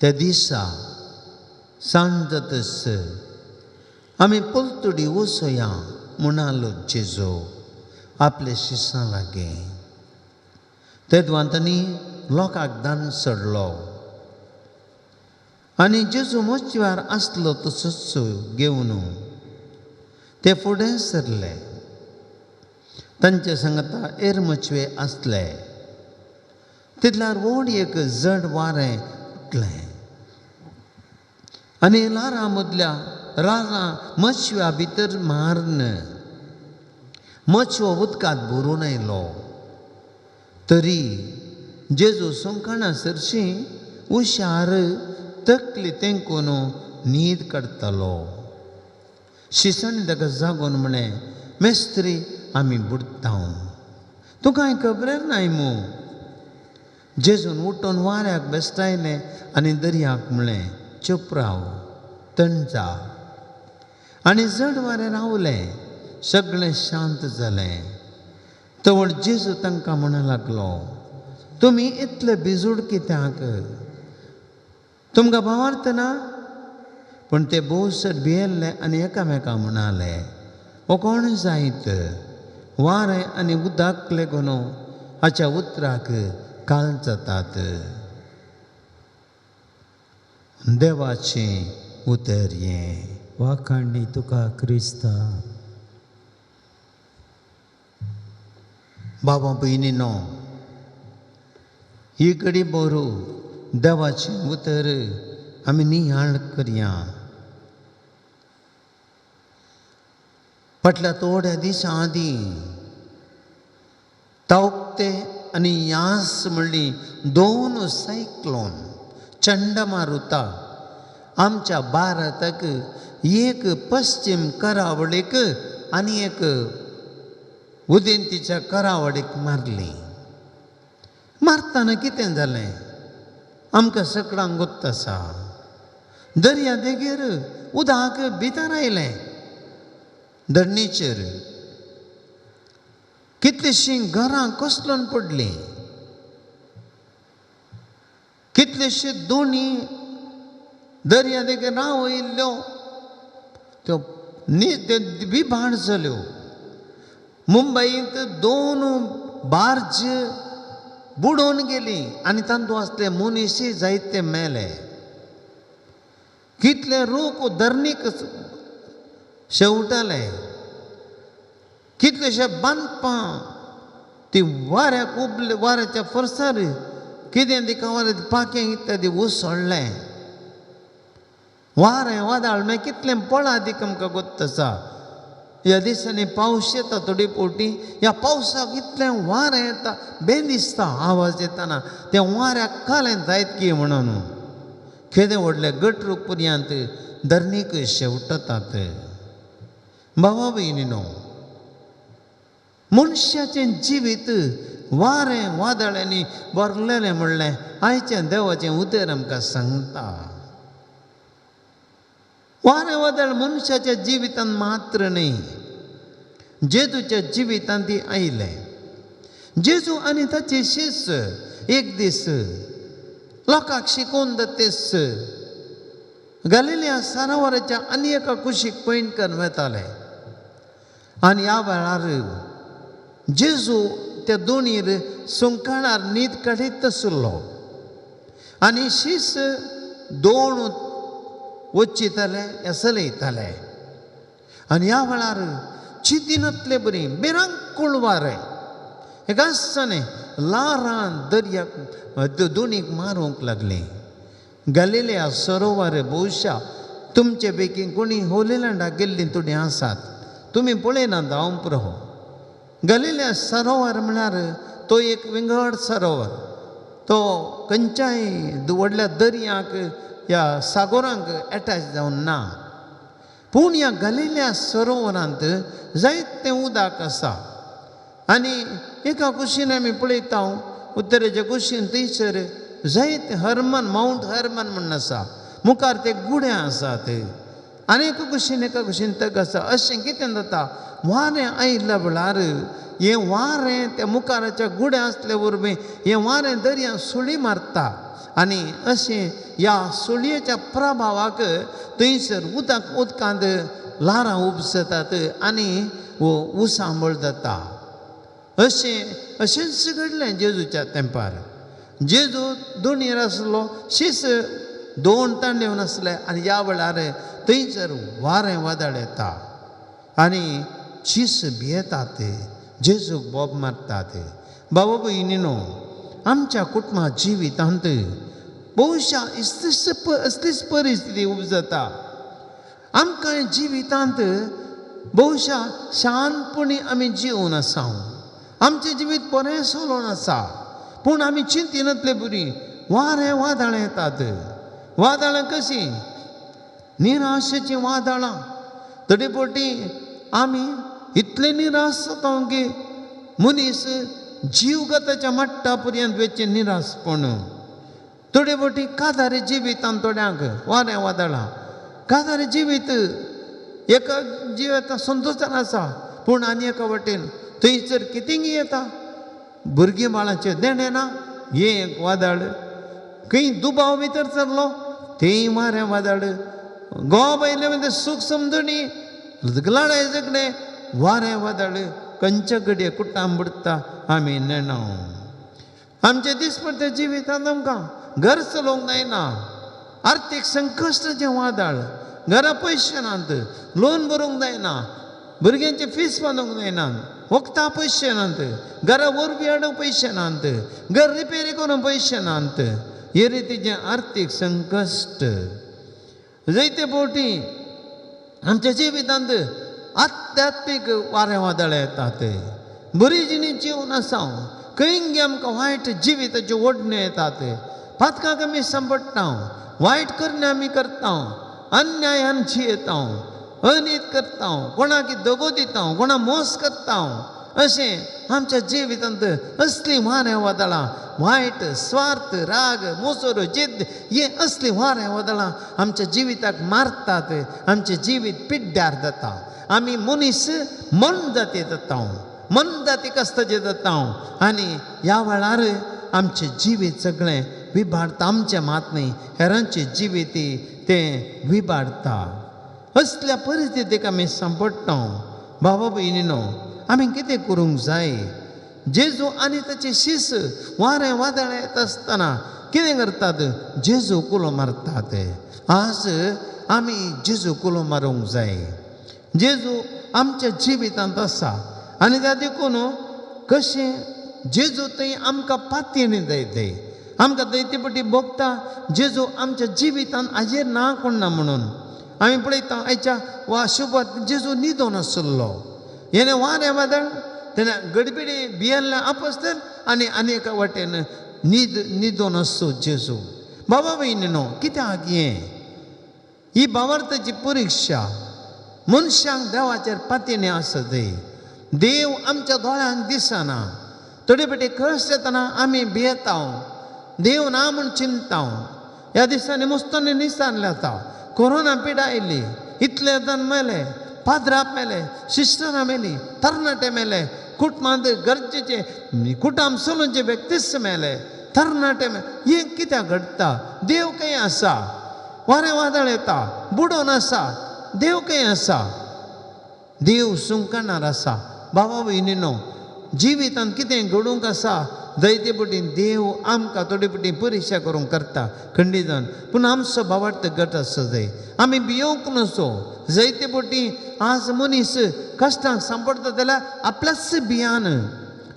त्या दिसा सांज जातच आमी पलतडी वचोया म्हणालो जेजू आपले शिसां लागीं. तेदवान तांणी लोकांक दान सोडलो आनी जेजू मोचवार आसलो तसोच घेवन ते फुडें सरले. तांचे सांगता एर मचवे आसले. तितल्यार व्हड एक जड वारें उठलें आनी ल्हारां मदल्या रानां मचव्या भितर मारून मचवो उदकांत भरून आयलो. तरी जेजू संकणा सरशी हुशार तकली तेंकून न्हीद काडटालो. शिसांनी ताका जागोवन म्हणलें, मेस्त्री आमी बुडटा, तूं कांय खबरेर नाय मू. जेजून उठून वाऱ्याक बेस्टायलें आनी दर्याक म्हणलें, चूप राव, थंड जा. आनी जड वारें रावलें, सगळें शांत जालें. तवळ जेजू तांकां म्हणूंक लागलो, तुमी इतले भिजूड कित्याक? तुमकां भावार्थ ना? पूण ते भोव चड भियेल्ले आनी एकामेका म्हणाले, हो कोण जायत? वारें आनी उदक लेगून हाच्या उतराक काल जातात. देवाचें उतर हें. वाखाणणी तुका क्रिस्ता. बाबा भयणीनो, ही घडी बोरू देवाचें उतर आमी नियाळ करया. फाटल्या थोड्या दिसां आदीं तावकते आनी यास म्हणली दोन सायक्लोन चंडमारुता आमच्या भारताक एक पश्चिम करावळीक आनी एक उदेंतीच्या करावळीक मारली. मारतना कितें जालें आमकां सगळ्यांक गोत्त आसा. दर्या देगेर उदक भितर आयलें धरणीचेर. कितलींशीं घरां कोसळून पडलीं, कितलेशे दोणी दर्या देगेर रावयल्ल्यो त्यो विभाण जाल्यो. मुंबयंत दोन बार्ज बुडोवन गेली आनी तातूंत आसले मनीसय जायते मेले. कितले रूख धरणीक शेवटाले, कितलेशे बांदपां ती वाऱ्याक उबले, वाऱ्याच्या फोर्सार कितें दिका वाऱ्या पाखें इत्यादी उसळ्ळें. वारें वादळ मागीर कितलें पळा दिक आमकां गोत्त आसा. ह्या दिसांनी पावस येता थोडी फावटी, ह्या पावसाक इतलें वारें येता, बें दिसता आवाज येताना त्या वाऱ्याक कालें जायत की म्हणून केदें व्हडलें गटरूक पर्यंत धरणीक शेवटतात. बाबा भयणीनो, मनशाचें जिवीत वारें वादळ्यांनी भरलेलें म्हणलें आयचें देवाचें उतर आमकां सांगता. वारें वादळ मनशाच्या जिवितांत मात्र न्हय, जेजूच्या जिवितांत ती आयलें. जेजू आनी ताचे शिस एक दीस लोकांक शिकोवन दतेस गालिलिया सरोवराच्या आनी एका कुशीक पयण करून वताले. आनी ह्या वेळार जेजू त्या दोणीर सुंकाणार न्हीद काडीत आशिल्लो आनी शीस दोन वचिताले या चलयताले. आनी ह्या वेळार चिंतिनातले बरी भिरांकूळ वारें एका आसतना ल्हारां दर्याक दोणीक मारूंक लागलीं. गालिलिया सरोवर भोवशा तुमचे पैकी कोणी होलीलँडाक गेल्लीं थोडीं आसात, तुमी पळयनात हांव पुरो. गालिलिया सरोवर म्हळ्यार तो एक विंगड सरोवर, तो खंयच्याय व्हडल्या दर्याक ह्या सागोरांक एटॅच जावन ना. पूण ह्या गालिलिया सरोवरांत जायतें उदक आसा आनी एका कुशीन आमी पळयता उत्तरेच्या कुशीन थंयसर जायते हरमन, मावंट हरमन म्हूण आसा, मुखार ते गुडे आसात आनी एका कुशीन एका कुशीन तग आसा. अशें कितें जाता, वारें आयिल्ल्या वेळार हें वारें त्या मुखाराच्या गुड्या आसल्या वरवीं हें वारें दर्या सुळी मारता आनी अशें ह्या सुळयेच्या प्रभावाक थंयसर उदक उदकांत ल्हारां उपसतात आनी उसांबळ जाता. अशें अशेंच घडलें जेजूच्या तेंपार. जेजू दोणयेर आसलो, शीस दोन तांडेवन आसले आनी ह्या वेळार थंयसर वारें वादळ येता आनी शीस भियेतात, जेजूक बोब मारतात. बाबा भयणीनो, आमच्या कुटुंबा जिवितांत बहुशा असलीच परिस्थिती उपजता. आमकां जिवितांत बहुशा शांतपणी आमी जिवन आसा, आमचें जिवीत बरें चलोवन आसा, पूण आमी चिंतिनातले बरी वारें वादळां येतात. वादळां कशीं? निराशेचीं वादळां. थोडे फावटी आमी इतले निराश जाता की मनीस जीवगताच्या मट्टा पर्यंत वचचें निराशपण. थोडे फावटी कादारी जिवितान थोड्यांक वारें वादळां, कादारी जिवीत एका जिवितां संतोशान आसा, पूण आनी एका वाटेन थंयसर कितेंय येता, भुरगीं बाळांचें देणें ना, हें एक वादळ, खंय दुबाव भितर सरलो तेंय वारें वादळ, गोवा पयलें म्हणजे सूख समजणी लडाय झगडें वारें वादळ खंयच्या घडये कुटाम बुडटा आमी नेणा. आमचे दिसपट्टे जिवितांत आमकां घर चलोवंक जायना, आर्थीक संकश्टाचें वादळ, घरा पयशे नात, लोन भरूंक जायना, भुरग्यांचे फीस बांदूंक जायना, वखदां पयशे नात, घरा वरवीं हाडूंक पयशे नात, घर रिपेरी करूंक पयशे नात. हे रितीचें आर्थीक संकश्ट जायते फावटी आमच्या जिवितांत आध्यात्मीक वारें वादळ येतात. बरी जिणी जिवन आसा, खंय आमकां वायट जिविताच्यो ओडण्यो येतात, पातकांक आमी सांपडटा, वायट करणे आमी करता, अन्यायान जियेता, अनीत करता, कोणाक दगो दिता, कोणाक मोस करता. अशें आमच्या जिवितांत असलीं वारें वादळां, वायट स्वार्थ, राग, मोसोर, जिद्द, हे असलीं वारें वादळां आमच्या जिविताक मारतात, आमचें जिवीत पिड्ड्यार जाता. आमी मनीस मन जाती जाता, मन जाती कश्टाचें जाता आनी ह्या वेळार आमचें जिवीत सगळें विबाडता. आमचें मात न्ही, हेरांचें जिवीत तें विबाडता. असल्या परिस्थितीक आमी सांपडटा. बाबा भयणीनो, आमी कितें करूंक जाय? जेजू आनी ताचे शीस वारें वादळ येता आसतना कितें करतात? जेजू कुलो मारतात. आज आमी जेजू कुलो मारूंक जाय. जेजू आमच्या जिवितांत आसा आनी त्या देखून कशें जेजू थंय आमकां पातयेणी दयतय, आमकां दैते पटी भोगता. जेजू आमच्या जिवितांत हाजेर ना कोण ना म्हणून आमी पळयता. आयच्या वा शुभात जेजू न्हिदोन आशिल्लो. हेणे वारें वादळ तेन्ना गडबिडी भियेल्ले आपसतर आनी आनी एका वाटेन न्हिदोन आसचो जेजू. बाबा भयणीनो, कित्याक हें ही भावार्थाची परिक्षा मनशांक देवाचेर पातयेणी आसत. देव आमच्या दोळ्यांक दिसना. थोडे फावटी कश्ट येतना आमी भियेता, देव ना म्हूण चिंतता. ह्या दिसांनी मुस्तांनी निसारले आतां कोरोना पिडा आयली, इतले जाण मेले, पाद्राप मेले, सिस्टरां मेली, तरणाटे मेले, कुटुंबांत गरजेचे कुटुंब चलोवचे व्यक्तीच मेले, तरणाटे मेले. हें कित्याक घडटा? देव खंय आसा? वारें वादळ येता, बुडोवन आसा, देव खंय आसा? देव सुंकणार आसा. बाबा भयणीनो, जिवितांत कितें घडूंक आसा जायते पटीन देव आमकां थोडे पटी परिक्षा करूंक करता खंडीजान, पूण आमचो भावार्थ घट आसचो जाय. आमी भियोवंक नसो. जायते पटी आज मनीस कश्टांक सांपडटा जाल्यार आपल्याच भियान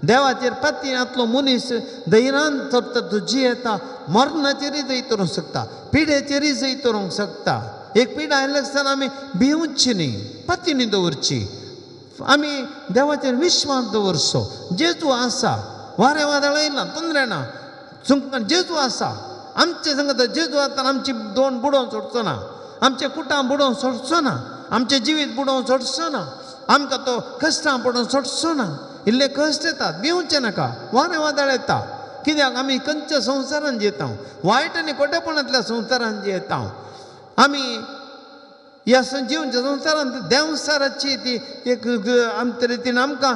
देवाचेर पातयेंतलो मनीस धैर्यान चलता, तो जियेता, मरणाचेरूय जैत करूंक शकता, पिडेचेरूय जैत करूंक शकता. एक पिडा आयले आसतना आमी भिवची न्ही, पातयेणी दवरची, आमी देवाचेर विश्वास दवरचो. जेजू आसा, वारें वादळ येयला, तोंदरे ना, जेजू आसा आमचे संगत. जेजू आसतना आमची दोन बुडोवन सोडचो ना, आमचें कुटां बुडोवन सोडचो ना, आमचें जिवीत बुडोवन सोडचो ना, आमकां तो कश्टां पडोवन सोडचो ना. इल्ले कश्ट येतात, भिवचें नाका. वारें वादळ येता कित्याक आमी खंयच्या संवसारान जियेता, वायट आनी खोटेपणांतल्या संवसारान जियेता. आमी ह्या जिवच्या संवसारांत देंवसाराची ती एक आमचे रितीन आमकां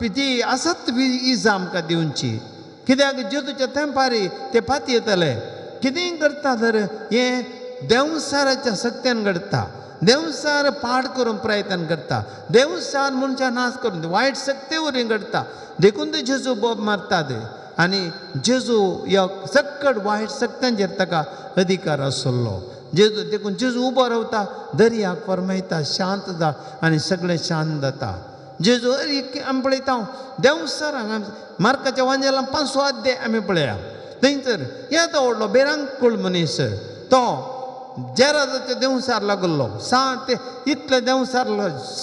ती आसत इजा आमकां दिवची. कित्याक जेजूच्या तेंपार ते पातयेतले कितेंय करता तर हें देंवसाराच्या सत्यान घडटा. देंवसार पाड करूंक प्रयत्न करता, देंवसार मनशां नाश करून वायट शक्ते वरवीं घडटा. देखून ते जेजू बोब मारतात आनी जेजू ह्या सक्कड वायट शक्त्यांचेर ताका अधिकार आसलो. जेजू देखून जेजू उबो रावता, दर्याक फरमायता, शांत जा, आनी सगळें शांत जाता. जेजू आमी पळयता देंवसाराक मार्काच्या वांजेलान 5 अध्याय आमी पळया. थंयसर येदो व्हडलो बेरांकूळ मनीस तो जेराजाच्या देंवसार लागलो, सात इतले देंवसार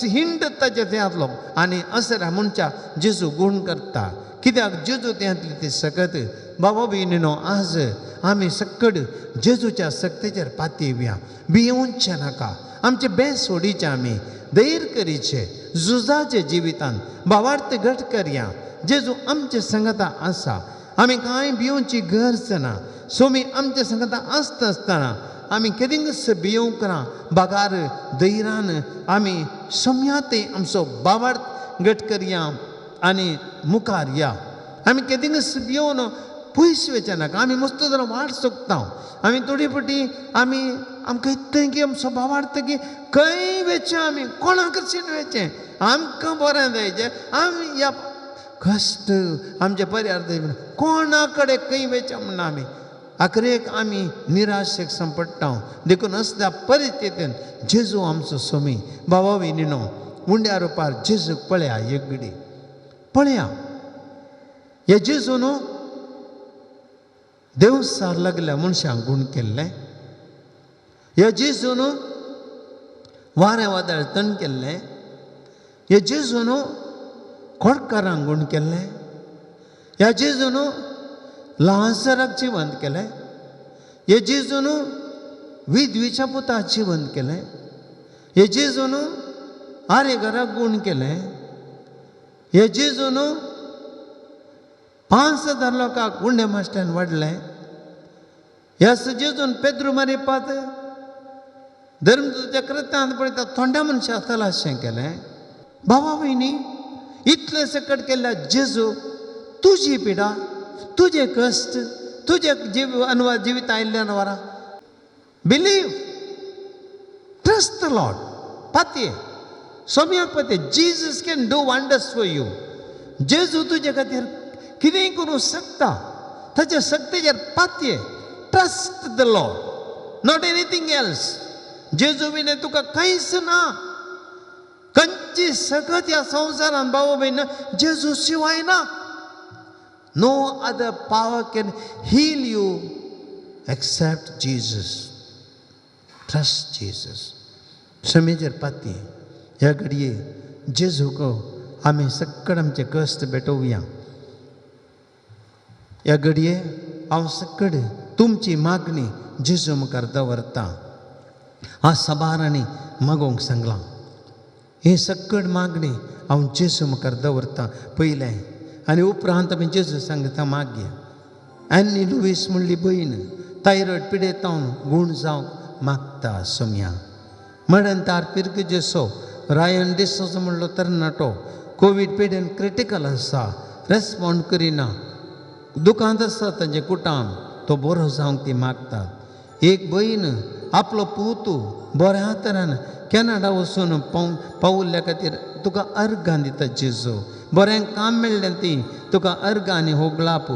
हिंड ताचे थंय आसलो आनी असऱ्या मनशा जेजू गूण करता. कित्याक जेजू तेंतली ती सकत. बाबा भयणीनो, आज आमी सक्कड जेजूच्या सक्तेचेर पातयेवया, भियोवचें नाका. आमचें बेस सोडीचें, आमी धैर्य करीचें, झुजाचें जिवितान भावार्थ घट करया. जेजू आमचे संगता आसा, आमी कांय भियोवची गरज ना. सोमी आमच्या संगता आसता आसतना आमी केदींच भियोवंक ना. बगार धैर्यान आमी सोम्याते आमचो भावार्थ घट करया आनी मुखार या. आमी केदींच भियोवन पयस वचचे नाका. आमी मस्त जाल्यार वाट सोदता. आमी थोडी फावटी आमी आमकां इतलें की आमचो भावार्थ की खंय वचचें, आमी कोणाकशीन वचचें, आमकां बरें जायचें, आमी ह्या कश्ट आमचे पर्याय कोणा कडेन खंय वचचें म्हणून आमी आखरेक आमी निराशेक सांपडटा. देखून असल्या परिस्थितीन जेजू आमचो स्वामी. बाबा विनिनो, उंड्या रुपार जेजूक पळया, एक घडी पळया. हे जेजू न्हू देवसार लागल्या मनशांक गूण केल्लें, ह्या जेजू न्हू वारें वादळ तण केल्लें, ह्या जेजू न्हू खोडकारांक गूण केल्लें, ह्या जेजू न्हू लाजराक जिवंत केलें, हे जेजू न्हू विधवीच्या पुताक जिवंत केलें, हे जेजू न्हू आरेघराक गूण केलें, हे जेजू न्हू 5000 लोकांक उंडे माश्ट्यान वाडलें. ह्या जेजून पेद्रू मारिपात धर्मदूताच्या कृत्यांत पळयता थोंड्या मनशां तलाशें केलें. बाबा भयणी, इतलें सकट केल्ल्या जेजू तुजी पिडा, तुजे कश्ट, तुजे जीव अनवा जिवीत आयिल्ले अनवारा. Believe, trust the Lord. पातये सोम्याक पातये, Jesus can do wonders for you. जेजू तुजे खातीर कितेंय करूंक शकता, ताच्या शक्तीचेर पातये. Trust the Lord, not anything else. जेजू विणे तुका कांयच ना. खंयची सकत ह्या संवसारान भाव भयण जेजू शिवाय ना. No other power can heal you except Jesus. Trust Jesus. समेचेर पाती ह्या घडये जेजूक आमी सकड आमचे कश्ट भेटोवया. ह्या घडये हांव सकड तुमची मागणी जेजू मुखार दवरता. हांव साबारांनी मागोवंक सांगलां, ही सकड मागणी हांव जेजू मुखार दवरता पयलें, आनी उपरांत आमी जेजू सांगता मागया. एन्नी लुवीस म्हणली भयण थायरॉयड पिडेतावन गूण जावंक मागता सोम्या. मडणतार पिरगजेसो रायन डिसोजो म्हणलो तरणाटो कोवीड पिडेन क्रिटिकल आसा, रेस्पोंड करिना, दुकांत आसा तांचे कुटाम, तो बरो जावंक ती मागतात. एक भयण आपलो पूत बऱ्या तरान कॅनडा वचून पावल्ल्या खातीर तुका अर्गां दिता जेजू. बरें काम मेळ्ळें ती तुका अर्गां आनी होगळाप.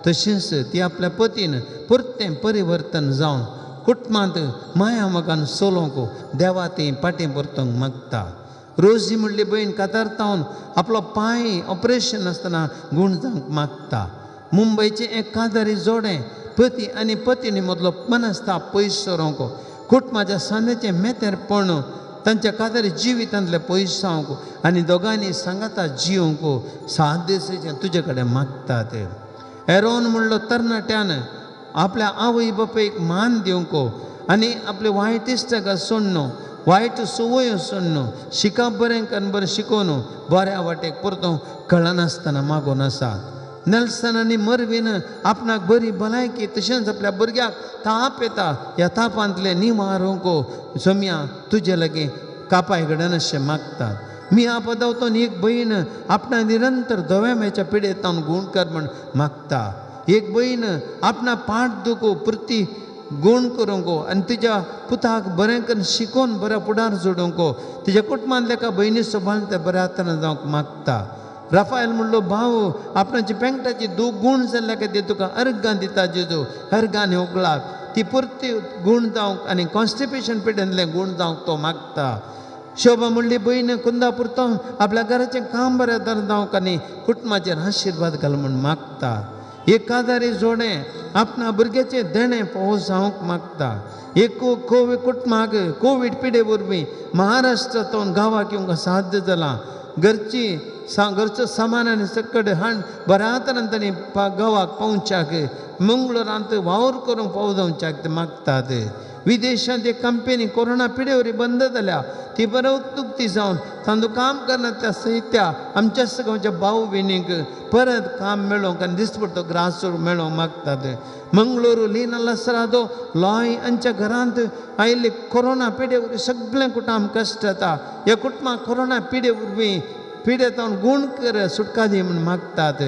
तशेंच ती आपल्या पतीन परतें परिवर्तन जावन कुटुंबांत माया मोगान चलोवंक देवा ती फाटीं परतूंक मागता. रोजी म्हणली भयण कातारतावन आपलो पांय ऑपरेशन आसतना गूण जावंक मागता. मुंबयचें एक कादारी जोडें पती आनी पतीनी मदलो मनस्ताप पयस सरोवंक, कुटुंबाच्या सांद्याचें मेतेरपण तांच्या कादारी जिवितांतलें पयस जावंक आनी दोगांनी सांगाता जिवंक सात दिसाचें तुजे कडेन मागतात. एरोन म्हणलो तरणाट्यान आपल्या आवय बापायक मान दिवंक आनी आपले वायट इश्टाक सोडणू, वायट संवयो सोडणू, शिकप बरें करून बरें शिकोवन बऱ्या वाटेक परतूंक कळनासतना मागून आसा. नेल्सन आनी मरवीन आपणाक बरी भलायकी तशेंच आपल्या भुरग्याक ताप येता, ह्या तापांतलें निवारूंक सोम्या तुजे लागीं कापाय कडेन अशें मागतात. मी आपदावतून एक भयण आपणा निरंतर धव्या मेच्या पिडेतावन गूण कर म्हण मागता. एक भयण आपणा पाठ दुखो परती गूण करूंक आनी तिज्या पुताक बरें करून शिकोवन बऱ्या फुडार जोडूंक तिज्या कुटुंबांतल्या एका भयणी सोबान ते बऱ्या तरेन जावंक मागता. राफायल म्हणलो भाव आपणाची पेंगटाची दूख गूण जाल्ल्या खातीर तुका अर्गां दिता जेजू, अर्गां होगळाक ती परती गूण जावंक आनी कॉन्स्टिपेशन पिडेंतलें गूण जावंक तो मागता. शोभा म्हणली भयण कुंदापुरतो आपल्या घराचें काम बरें तरेन जावंक आनी कुटुंबाचेर आशिर्वाद घाल म्हूण मागता. एक कादारी जोडें आपणा भुरग्याचें देणें पावस जावंक मागता. एक कोवीड कुटुंबाक कोवीड पिडे वरवीं महाराष्ट्रांतून गांवाक येवंक साध्य जालां. घरची घरचो सामान आनी सकड हाण बऱ्या तरान तांणी गांवाक पावच्याक मंगळुरांत वावर करूंक पाव जावच्याक ते मागतात. विदेशांत एक कंपनी कोरोना पिडे वरी बंद जाल्या ती बरो उक्ती जावन तांदूळ काम करना त्या सहित्या आमच्या गांवच्या भाव भयणींक परत काम मेळोवंक आनी दिसपडतो ग्रास मेळोवंक मागतात. मंगळुरू लीना लसरादो लॉय हांच्या घरांत आयिल्ले कोरोना पिडे वरवीं सगळें कुटुंब कश्ट येता. ह्या कुटुंबाक कोरोना पिडे वरवीं पिडेतावन गूण कर सुटका दी म्हूण मागतात.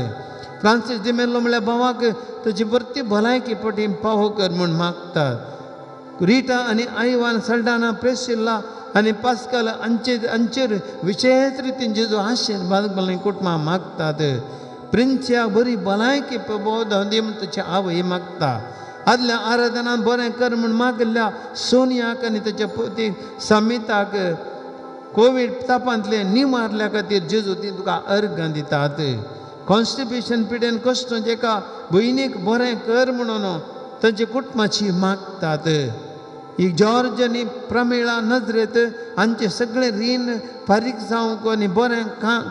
फ्रांसीस डिमेल्लो म्हणल्यार भावाक ताची परती भलायकी पटी पावो कर म्हूण मागतात. रिटा आनी आयवान सल्डाना प्रेसिल्ला आनी पास्कल हांचेर विशेश रितीन जेजू आशिर्वाद घालून कुटुंबां मागतात. प्रिन्सिया बरी भलायकी दी म्हूण ताची आवय मागता. आदल्या आराधनान बरें कर म्हूण मागल्या सोनियाक आनी ताच्या पतीक समिताक कोवीड तापांतले निमारल्या खातीर जेजू ती तुका अर्गां दितात. कॉन्स्टिपेशन पिडेन कश्ट जेका भयणीक बरें कर म्हणून तांच्या कुटुंबाची मागतात. ही जॉर्ज आनी प्रमिळा नजरेत हांचे सगळें रीण फारीक जावंक आनी बरें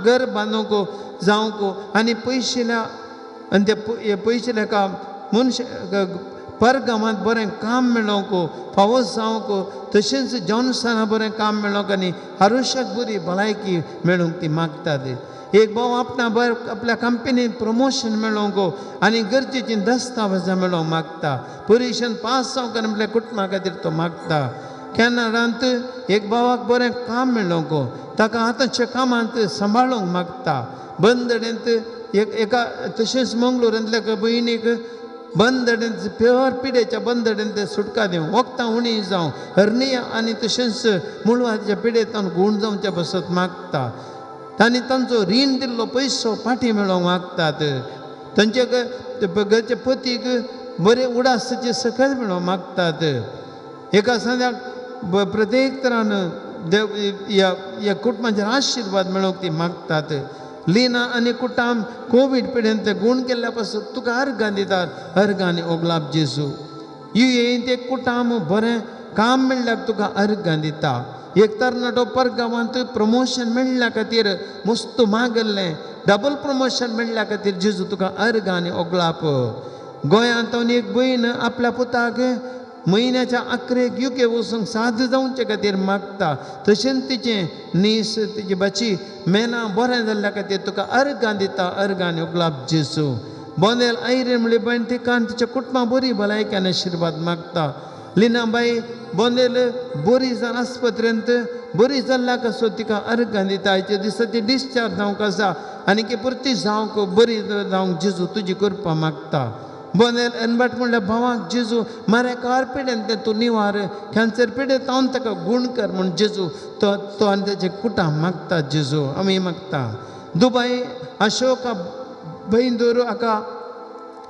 घर बांदूंक जावंक आनी पयशिल्या आनी ते पयशिल्या का मनश परगामांत बरें काम मेळोवंक फावो जावंक तशेंच जॉन्सना बरें काम मेळोवंक आनी आरुशाक बरी भलायकी मेळोवंक ती मागतात. एक भाव आपणा बरें आपल्या कंपनीन प्रमोशन मेळोवंक आनी गरजेची दस्तावेजां मेळोवंक मागता. परिक्षेन पास जावंक आनी आपल्या कुटुंबा खातीर तो मागता. कॅनडांत एक भावाक बरें काम मेळोवंक ताका आतांच्या कामांत सांबाळूंक मागता. बंदडेंत एक एका तशेंच मंगळूरांतल्या एका भयणीक बंदडेंत प्युअर पिडेच्या बंदडेंत सुटका दिवं, वखदां उणी जावं, हरनिया आनी तशेंच मुळवाच्या पिडेंतल्यान गूण जावच्या पासत मागता. तांणी तांचो रीण दिल्लो पयसो फाटीं मेळोवंक मागतात. तांचे घरच्या पतीक बरे उडासाचे सकयल मेळोवंक मागतात. एका सांद्याक प्रत्येक तरान देव ह्या कुटुंबाचेर आशिर्वाद मेळोवंक ती मागतात. लिना आनी कुटाम कोवीड पिडेन ते गूण केल्ल्या पासून तुका अर्गां दितात. अर्गां आनी ओगलाब जेजू. यु ए ते कुटाम बरें काम मेळ्ळ्याक तुका अर्गां दिता. एक तरणाटो परगांवांत प्रमोशन मेळ्ळ्या खातीर मस्त मागल्लें डबल प्रमोशन मेळ्ळ्या खातीर जेजू तुका अर्गां आनी ओगलाप. गोंयांत एक भयण आपल्या पुताक म्हयन्याच्या अकरेक युके वचूंक साद जावचे खातीर मागता. तशेंच तिचें नीस तिची बाची मेना बरें जाल्ल्या खातीर तुका अर्गां दिता. अर्गां आनी ओगलाप जेजू. बोंदेल आयरेन म्हणली भयण तिका आनी तिच्या कुटुंबा बरी भलायकी आनी आशिर्वाद मागता. लिनाबाई बोंदेल बरी जावन आस्पत्रेंत बरी जाल्ल्या कसो तिका अर्गां दिता. आयच्या दिसा ती डिस्चार्ज जावंक आसा आनी की परती जावंक बरी जावंक जेजू तुजी कृपा मागता. बोंदेल एनबाट म्हणल्यार भावाक जेजू मारेकार पिडेन तें तूं निवार कॅन्सर पिडेन तावन ताका गूण कर म्हूण जेजू तो तो आनी तेजे कुटां मागता. जेजू आमी मागता. दुबाय अशोका बैंदूर हाका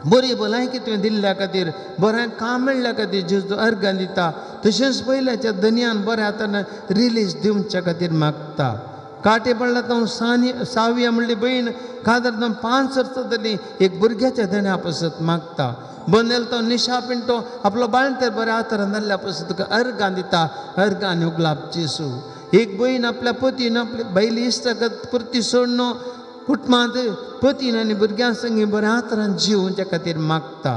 बरी भलायकी तुवें दिल्ल्या खातीर बरें काम मेळ्ळ्या खातीर जेजू अर्गां दिता. तशेंच पयल्याच्या धनयान बऱ्या हातान रिलीज दिवच्या खातीर मागता. काटे पडला तो सानी साविया म्हणली भयण कादर 5 वर्सां जाली एक भुरग्याच्या देण्या पासत मागता. बंदेल तो निशा पिंटो आपलो बाळंतर बऱ्या हातान जाल्ल्या पासत तुका अर्गां दिता. अर्गां आनी उगलाप जेजू. एक भयण आपल्या पतीन आपली बायली इश्टागत परती सोडणो कुटुंबांत पतीन आनी भुरग्यां संगी बऱ्या हातान जिवच्या खातीर मागता.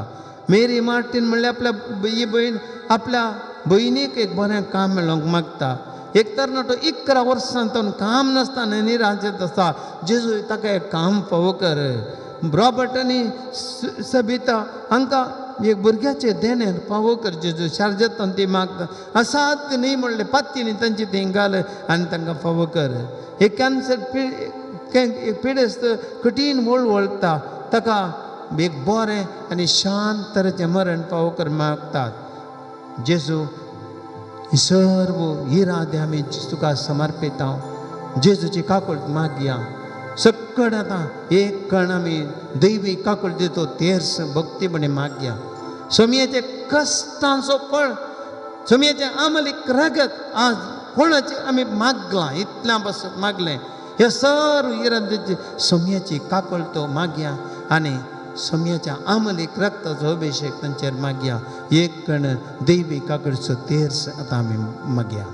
मेरी मार्टीन म्हणल्यार आपल्या ही भयण आपल्या भयणीक एक बरें काम मेळोवंक मागता. एक तरणाटो 11 वर्सां तो काम नासतना निराशेंत आसा. जेजू ताका एक काम फावो कर. रॉबर्ट आनी सबिता हांकां एक भुरग्याचें देणें फावो कर जेजू. शारजांत ती मागता. आसात न्ही म्हणलें पात्तीनी तांची ती घाल आनी तांकां फावो कर. एक कॅन्सर पिडेस्त कठीण वळवळटा ताका एक बरें आनी शांत तरेचें मरण फावो कर मागतात. जेजू ही सर्व इरादे आमी तुका समर्पिता. जेजूची काकूळट मागया. सकड आतां एक कण आमी दैवी काकूळट दितो तेर्स भक्तीपणे मागया. सोमयेचे कश्टांचो फळ सोमयेचें आमलीक रगत आज कोणाचें आमी मागलां इतल्यां पासत मागलें. हे सर्व इराद्याची सोमयेची काकूळट मागया आनी सोमयेच्या आमलीक रक्ताचो अभिशेक तांचेर मागया. एक कण दैवी काकडचो तेर्स आतां आमी मागया.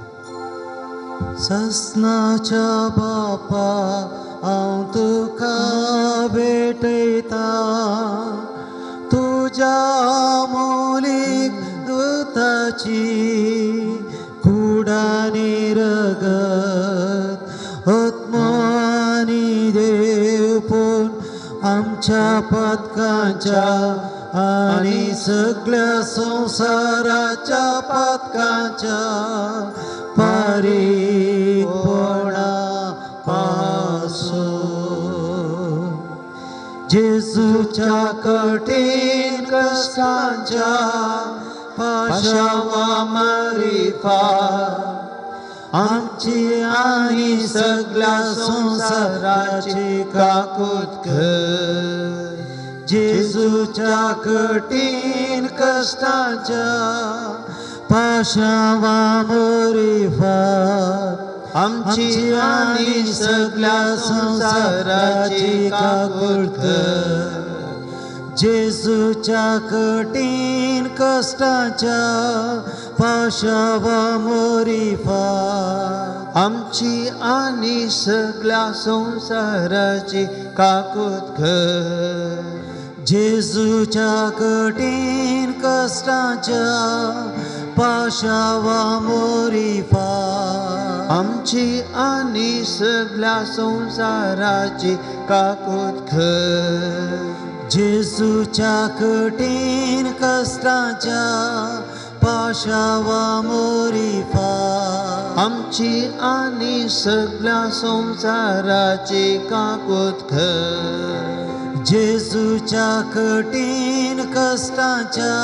ससनाच्या बापा हांव तुका भेटयता तुज्या मोलीक दुताची कुडानी रगत आत्मो आनी देवपूण आमच्या पातकांच्या आनी सगळ्या संवसाराच्या पातकांच्या पारीकपणा पासून जेजूच्या कठीण कश्टांच्या पाशावा मारिफात आमची आनी सगळ्या संवसाराची काकूत कर. जेजूच्या कठीण कश्टांच्या पाशावा मोरीफात आमची आनी सगळ्या संवसाराची काकूट कर. जेजूच्या कठीण कश्टांच्या पाशावा मोरीफात आमची आनी सगळ्या संवसाराची काकूट कर. जेजूच्या कठीण कश्टांच्या पाशावा मोरीफात आमची आनी सगळ्या संवसाराची काकूट कर. जेजूच्या कठीण कश्टांच्या पाशावा मोरीफात आमची आनी सगळ्या संवसाराची काकूट कर. जेजूच्या कठीण कश्टांच्या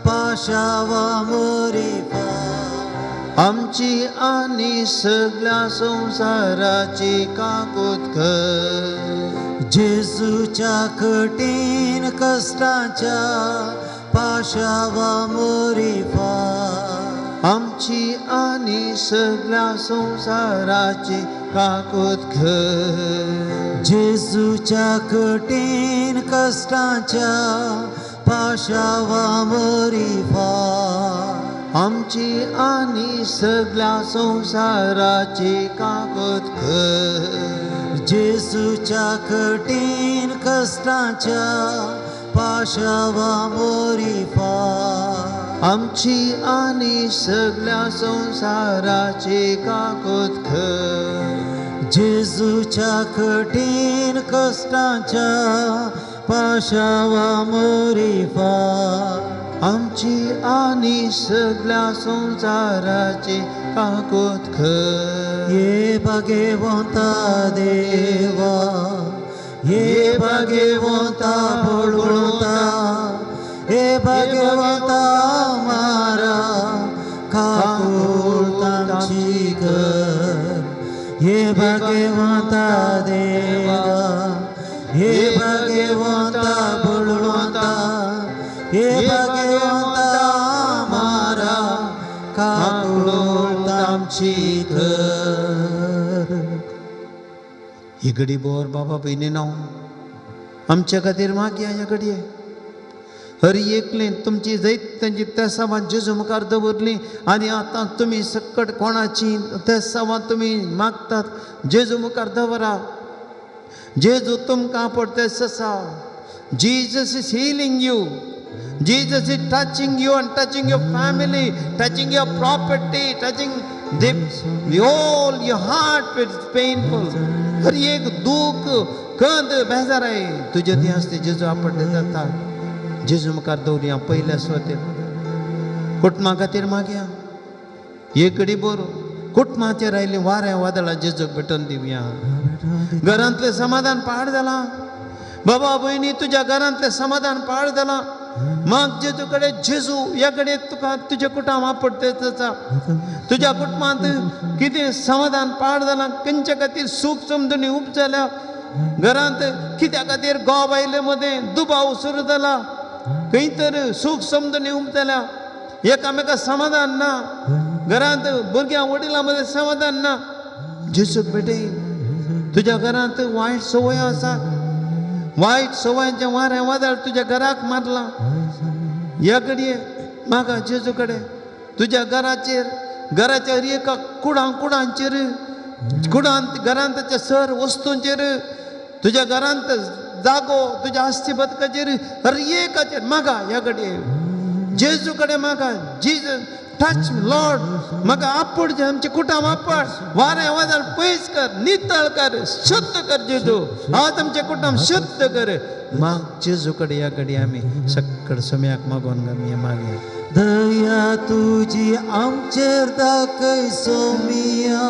पाशावा मोरीफात आमची आनी सगळ्या संवसाराची काकूट कर. जेजूच्या कठीण कश्टांच्या पाशावा मोरीफात आमची आनी सगळ्या संवसाराची काकूट कर. जेजूच्या कठीण कश्टांच्या पाशावा मोरीफात आमची आनी सगळ्या संवसाराची काकूट कर. जेजूच्या कठीण कश्टांच्या पाशावा मोरीफात आमची आनी सगळ्या संवसाराची काकूट कर. जेजूच्या कठीण कश्टांच्या पाशावा मोरीफात आमची आनी सगळ्या संवसाराची काकूट कर. ये भगवंता देवा, ये भगवंता बोलवता, हे भगवंता मारा काकूट आमची कर. हे भगवंता देवा, हे भगवंता बोलवता, हे भगवंता मारा काकूट आमची कर. ही घडी बोर बाबा भयणी नांव आमच्या खातीर मागया. ह्या घडये हर एकलें तुमची जैत तांची तेसावां जेजू मुखार दवरली आनी आतां तुमी सकट कोणाची तेसावां तुमी मागतात जेजू मुखार दवरा. जेजू तुमकां आपडतेस आसा. Jesus is healing you. Jesus is touching you and touching your family, touching your property, touching the whole your heart is painful. हर एक दूख कंद बेजार आहे तुज्या ती आसते जेजू आपडते जाता. जेजू मुखार दवरया पयल्या सुवातेर. कुटुंबा खातीर मागया. एक घडी बरो कुटुंबाचेर आयिल्लीं वारें वादळां जेजूक भेटोवन दिवया. घरांतलें समाधान पाड जालां बाबा भयणी, तुज्या घरांतलें समाधान पाड जालां. माग जेजू कडेन. जेजू ह्या कडेन तुका तुज्या कुटुंब आपडतेच आसा. तुज्या कुटुंबांत कितें समाधान पाड जालां, खंयच्या खातीर सूख समजणी उब जाल्या, घरांत कित्या खातीर गोव आयले मदें दुबाव सुरू जाला, खंय तर सूख समजणी उब जाल्या, एकामेका समाधान ना, घरांत भुरग्यां वडिलां मदें समाधान ना. जेजूक भेटय. तुज्या घरांत वायट संवय आसा, वायट संवयांचें वारें वादळ तुज्या घराक मारलां. ह्या घडये मागा जेजू कडेन. तुज्या घराचेर, घराच्या एका कुडां कुडांचेर, कुडांत घरांतच्या सर वस्तूंचेर, तुज्या घरांत जागो, तुज्या आस्ती बदकाचेर, हर एकाचेर मागा. ह्या घडये जेजू कडेन मागा. जीजस टच लॉर्ड, म्हाका आपड, आमचें कुटुंब आपड, वारें वादळ पयस कर, नितळ कर, शुद्ध कर जेजू. आज आमचें कुटुंब शुद्ध कर. माग जेजू कडेन. ह्या घडये आमी सकळ सम्याक मागोवन आमी मागया. दया तुजी आमचेर दाखय सोमिया,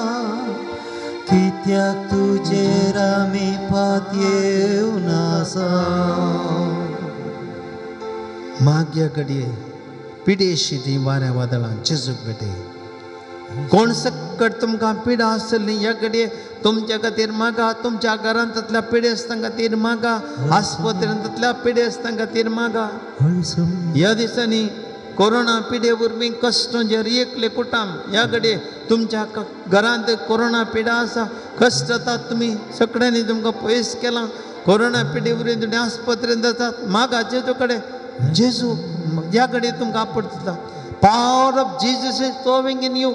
कित्याक तुजेर आमी पातयेवन आसा. मागया घडये पिडेशी ती वाऱ्या वादळां जेजूक भेटय. कोण सक्कट तुमकां पिडा आसली ह्या घडये तुमच्या खातीर मागा, तुमच्या घरांतल्या पिडेस्तां खातीर मागा, आस्पत्रेंतल्या पिडेस्तां खातीर मागा. ह्या दिसांनी कोरोना पिडे वरवीं कश्ट जे एकले कुटाम ह्या घडये तुमच्या घरांत कोरोना पिडा आसा, कश्ट जातात, तुमी सगळ्यांनी तुमकां पयस केलां. कोरोना पिडे वरवीं तुमी आस्पत्रेंत जातात, मागा जेजू कडेन. जेजू ह्या घडये तुमकां आपट दिता. Power of Jesus is flowing in you.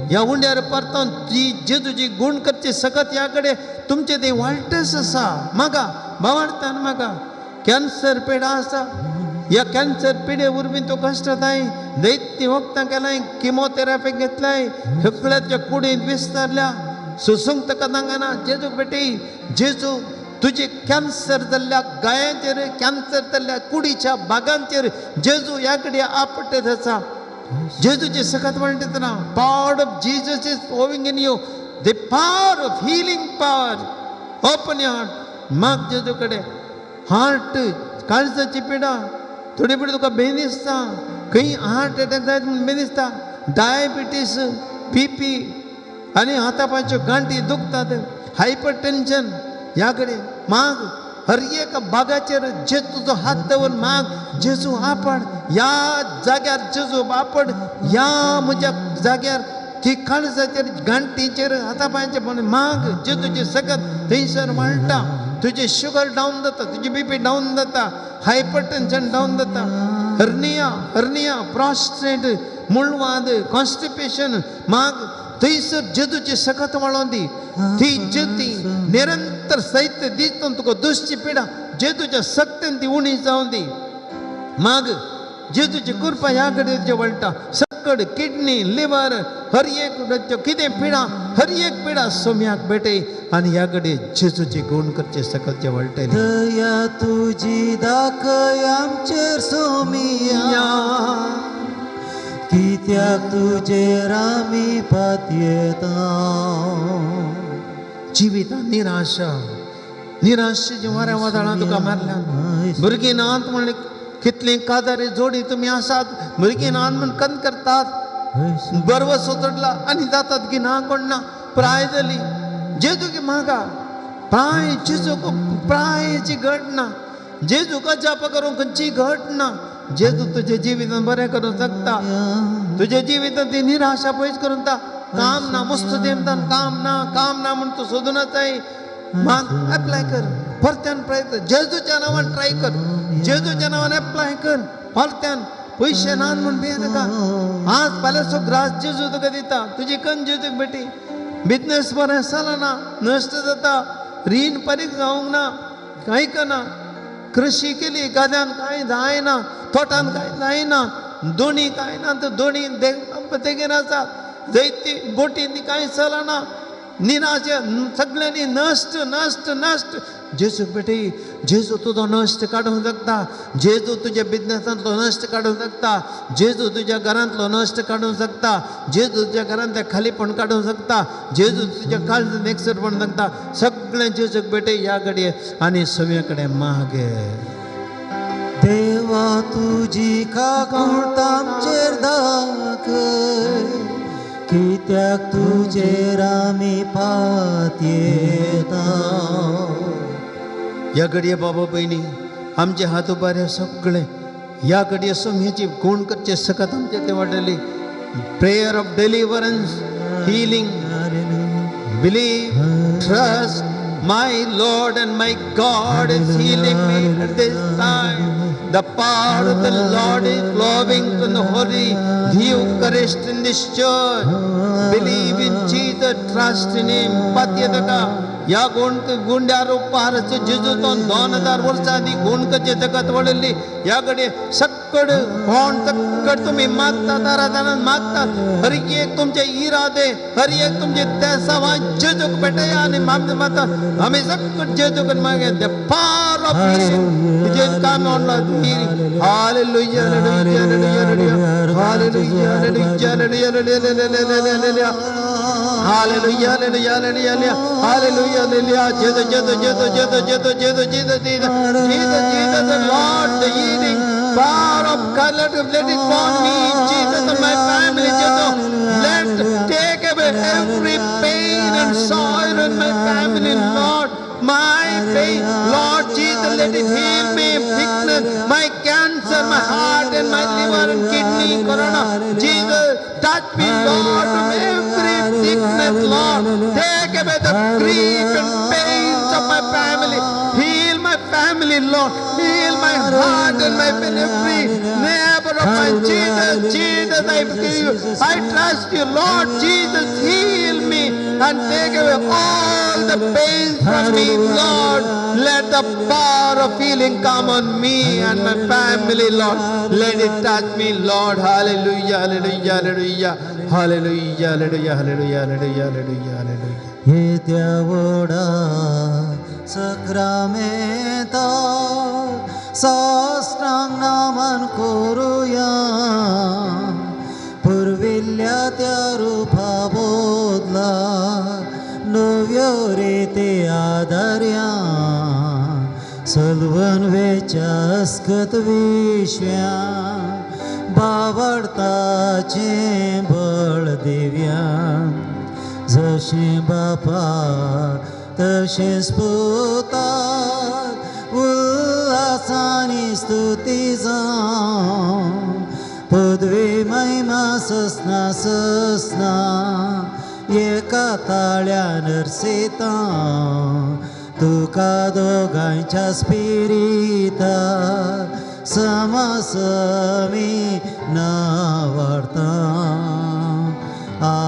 ह्या उंड्यार परतून ती जेजूची गुण करची सकत ह्या कडेन तुमचे ते वाळटेस आसा. मागा भावार्थान मागा. कॅन्सर पिडा आसा, ह्या कॅन्सर पिडे वरवीं तूं कश्ट जाताय, दैत्य वखदां केलाय, किमोथेरपी घेतलाय, सगळ्याच्या कुडींत विस्तारल्या, सोसूंक ताका नांगना. जेजूक बेटी, जेजू तुजे कॅन्सर जाल्ल्या गायांचेर, कॅन्सर जाल्ल्या कुडीच्या भागांचेर जेजू ह्या कडेन आपटत आसा. जेजूचे सकत म्हणटा ना, Power of Jesus is flowing in you, the power of healing power. Open your heart, माग जेजू कडेन. हार्ट काळजाची पिडा, थोडी पिडा तुका बेन दिसता, खंय हार्ट एटॅक जायत म्हूण बेन दिसता, डायबिटीस, बी पी आनी हाता पांयच्यो गांठी दुखतात, हायपर टेन्शन, ह्या कडेन माग. हर एक बागाचेर जेजूचो हात दवर माग, जेजू आपड ह्या जाग्यार, जेजू आपड ह्या म्हज्या जाग्यार, ती काळजाचेर गांठीचेर हाता पांयचेर म्हणून माग. जेजूचे सकत थंयसर म्हणटा, तुजें शुगर डावन जाता, तुजी बी पी डावन जाता, हायपर टेन्शन डावन जाता, हर्निया, हर्निया, प्रॉस्ट्रेट, मुळवाद, कॉन्स्टिपेशन माग. थंयसर जेजूची सकत वाळोन दी. ती जेती निरंतर साहित्य दित तुका दुसची पिडा जेजूच्या सक्तेन ती उणी जावन दी. माग जेजूची कृपा ह्या कडेन वळटा. सक्कड किडनी, लिवर, हर एक कितें पिडा, हर एक पिडा सोम्याक भेटय आनी ह्या कडेन जेजूची गुण करचे सकल जे वळटले. दया तुजी दाखय आमचेर सोमिया, कित्याक तुजेर आमी पातयेता. जिवितांत निराशा, निराशेची वाऱ्या वादळां तुका मारल्या. भुरगीं नात म्हणले कितलीं कादारी जोडी तुमी आसात, भुरगीं नात म्हण कन करतात, बरवसो चडला आनी जातात की ना कोण ना, प्राय जाली. जेजू की मागा प्राय, जेजूक प्रायची घट ना, जेजूक अजाप करूंक खंयची घट ना. जेजू तुजें जिवितान बरें करूंक शकता, तुज्या जिवितांत ती निराशा पयस करून ता. काम ना मस्त तेमतान काम ना, काम ना म्हण तूं सोदून आसाय, माग एप्लाय कर, परत्यान प्रयत्न जेजूच्या नांवान ट्राय कर, जेजूच्या नांवान एप्लाय कर परत्यान. पयशे ना म्हूण भिये नाका. आज फाल्यांचो ग्रास जेजू तुका दिता. तुजी कन जेजूक बेटी. बिजनेस बरें चलना, नश्ट जाता, रीण फारीक जावंक ना, कांय करना, कृशी केली गाद्यान कांय जायना, तोटान कांय जायना, दोणी कांय ना, तर दोणी देगेर आसात, जैती बोटींनी कांय चलना, निराशे सगळ्यांनी नश्ट नश्ट नश्ट. जेजू बेटी, जेजू तुजो नश्ट काडूंक शकता, जेजू तुज्या बिजनेसांतलो नश्ट काडूंक शकता, जेजू तुज्या घरांतलो नश्ट काडूंक शकता, जेजू तुज्या घरांतलें खालीपण काडूंक शकता, जेजू तुज्या काळजांत एकसरपण शकता. सगळें जेजूक बेटे ह्या घडये आनी सगळे कडेन मागे. देवा तुजी काकूट आमचेर दाखय, कित्याक तुजेर आमी पातयेता. ह्या घडये बाबा भयणी आमचे हात उबारे सगळे ह्या घडये सोम्याची गुण करचे सकत आमचे ते वाडली. Prayer of deliverance, healing, believe, trust my Lord and my God is healing me at this time. The power of the Lord is flowing from the Holy Eucharist in this church. Believe in Jesus, trust in Him. पातयेता ह्या गुण गुंड्यार पारचो जेजू तो 2000 वर्सां आदी गुण करचे जगत वळिल्ली. ह्या कडेन सक्कड कोण सक्कड तुमी मागतात, आराधनान मागतात, हर एक तुमचे इरादे, हर एक तुमचे तेसावां जेजूक भेटया आनी मागता आमी सक्कड जेजूक मागे. The power of healing तुजें काम म्हणलो. Hallelujah, hallelujah, hallelujah, hallelujah, hallelujah, hallelujah, hallelujah, hallelujah, hallelujah, hallelujah, hallelujah. Jesus, Jesus, Jesus, Jesus, Jesus, Jesus, Jesus, Jesus, Jesus, Jesus, the Lord, the healing power of God, let it fall me, Jesus, and my family, Jesus. Let take away every pain. Lord Jesus, let it heal me, sickness, my cancer, my heart and my liver and kidney, corona. Jesus, touch me, Lord, from every sickness, Lord. Take away the grief and pains of my family. Heal my family, Lord. Heal my heart and my every neighbor of my Jesus. Jesus, I give you. I trust you, Lord. Jesus, heal me and take away all the pains from me, Lord. Let the power of healing come on me and my family, Lord. Let it touch me, Lord. Hallelujah, hallelujah, hallelujah. Hallelujah, hallelujah, hallelujah, hallelujah, hallelujah, hallelujah. येत्या वडा सक्रामेंता साष्टांग नमन करुया पुर्विल्ल्या त्या रुपा बदला नव्यो रिती आदार्या Sullivan वेच्या अस्कत विश्व्या बावडताचें बळ दिव्या जशें बापा तशेंच पुताक उल्हासांनी स्तुती जावं पदवी महिमा ससना ससना एका ताळ्यान नरसिता तुका दोगांयच्या स्पिरिता समसमी नावाडता. आमेन.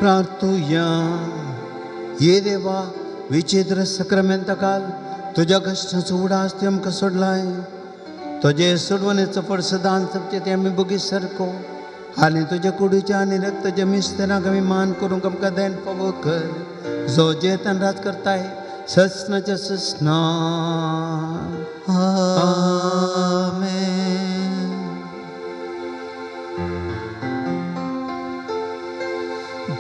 प्रार्थुया. ये देवा, विचित्र सक्रामेंताकाल तुज्या कश्टाचो उडास तूं आमकां सोडलाय. तुजे सोडवणेचो फळ सदांच जपचें तें आमी बोगी सारको आनी तुज्या कुडीच्या आनी रक्ताच्या मिस्तरांक आमी मान करूंक आमकां देन फावो कर, जो जेतान राज करताय ससनाच्या ससना. आमेन.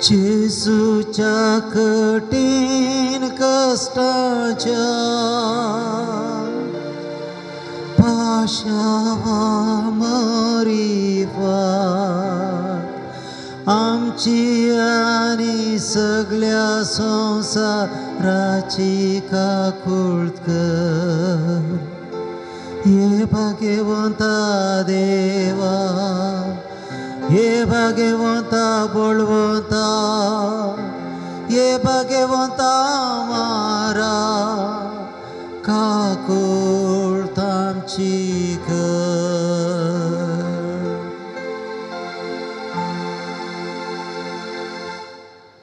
जेजूच्या कठीण कश्टाच्या पाशावा मरिफात आमची आनी सगळ्या संवसाराची काकूळट कर. हे भाग्यवंता देवा, हे भाग्यवंता बळवंता, हे भाग्यवंता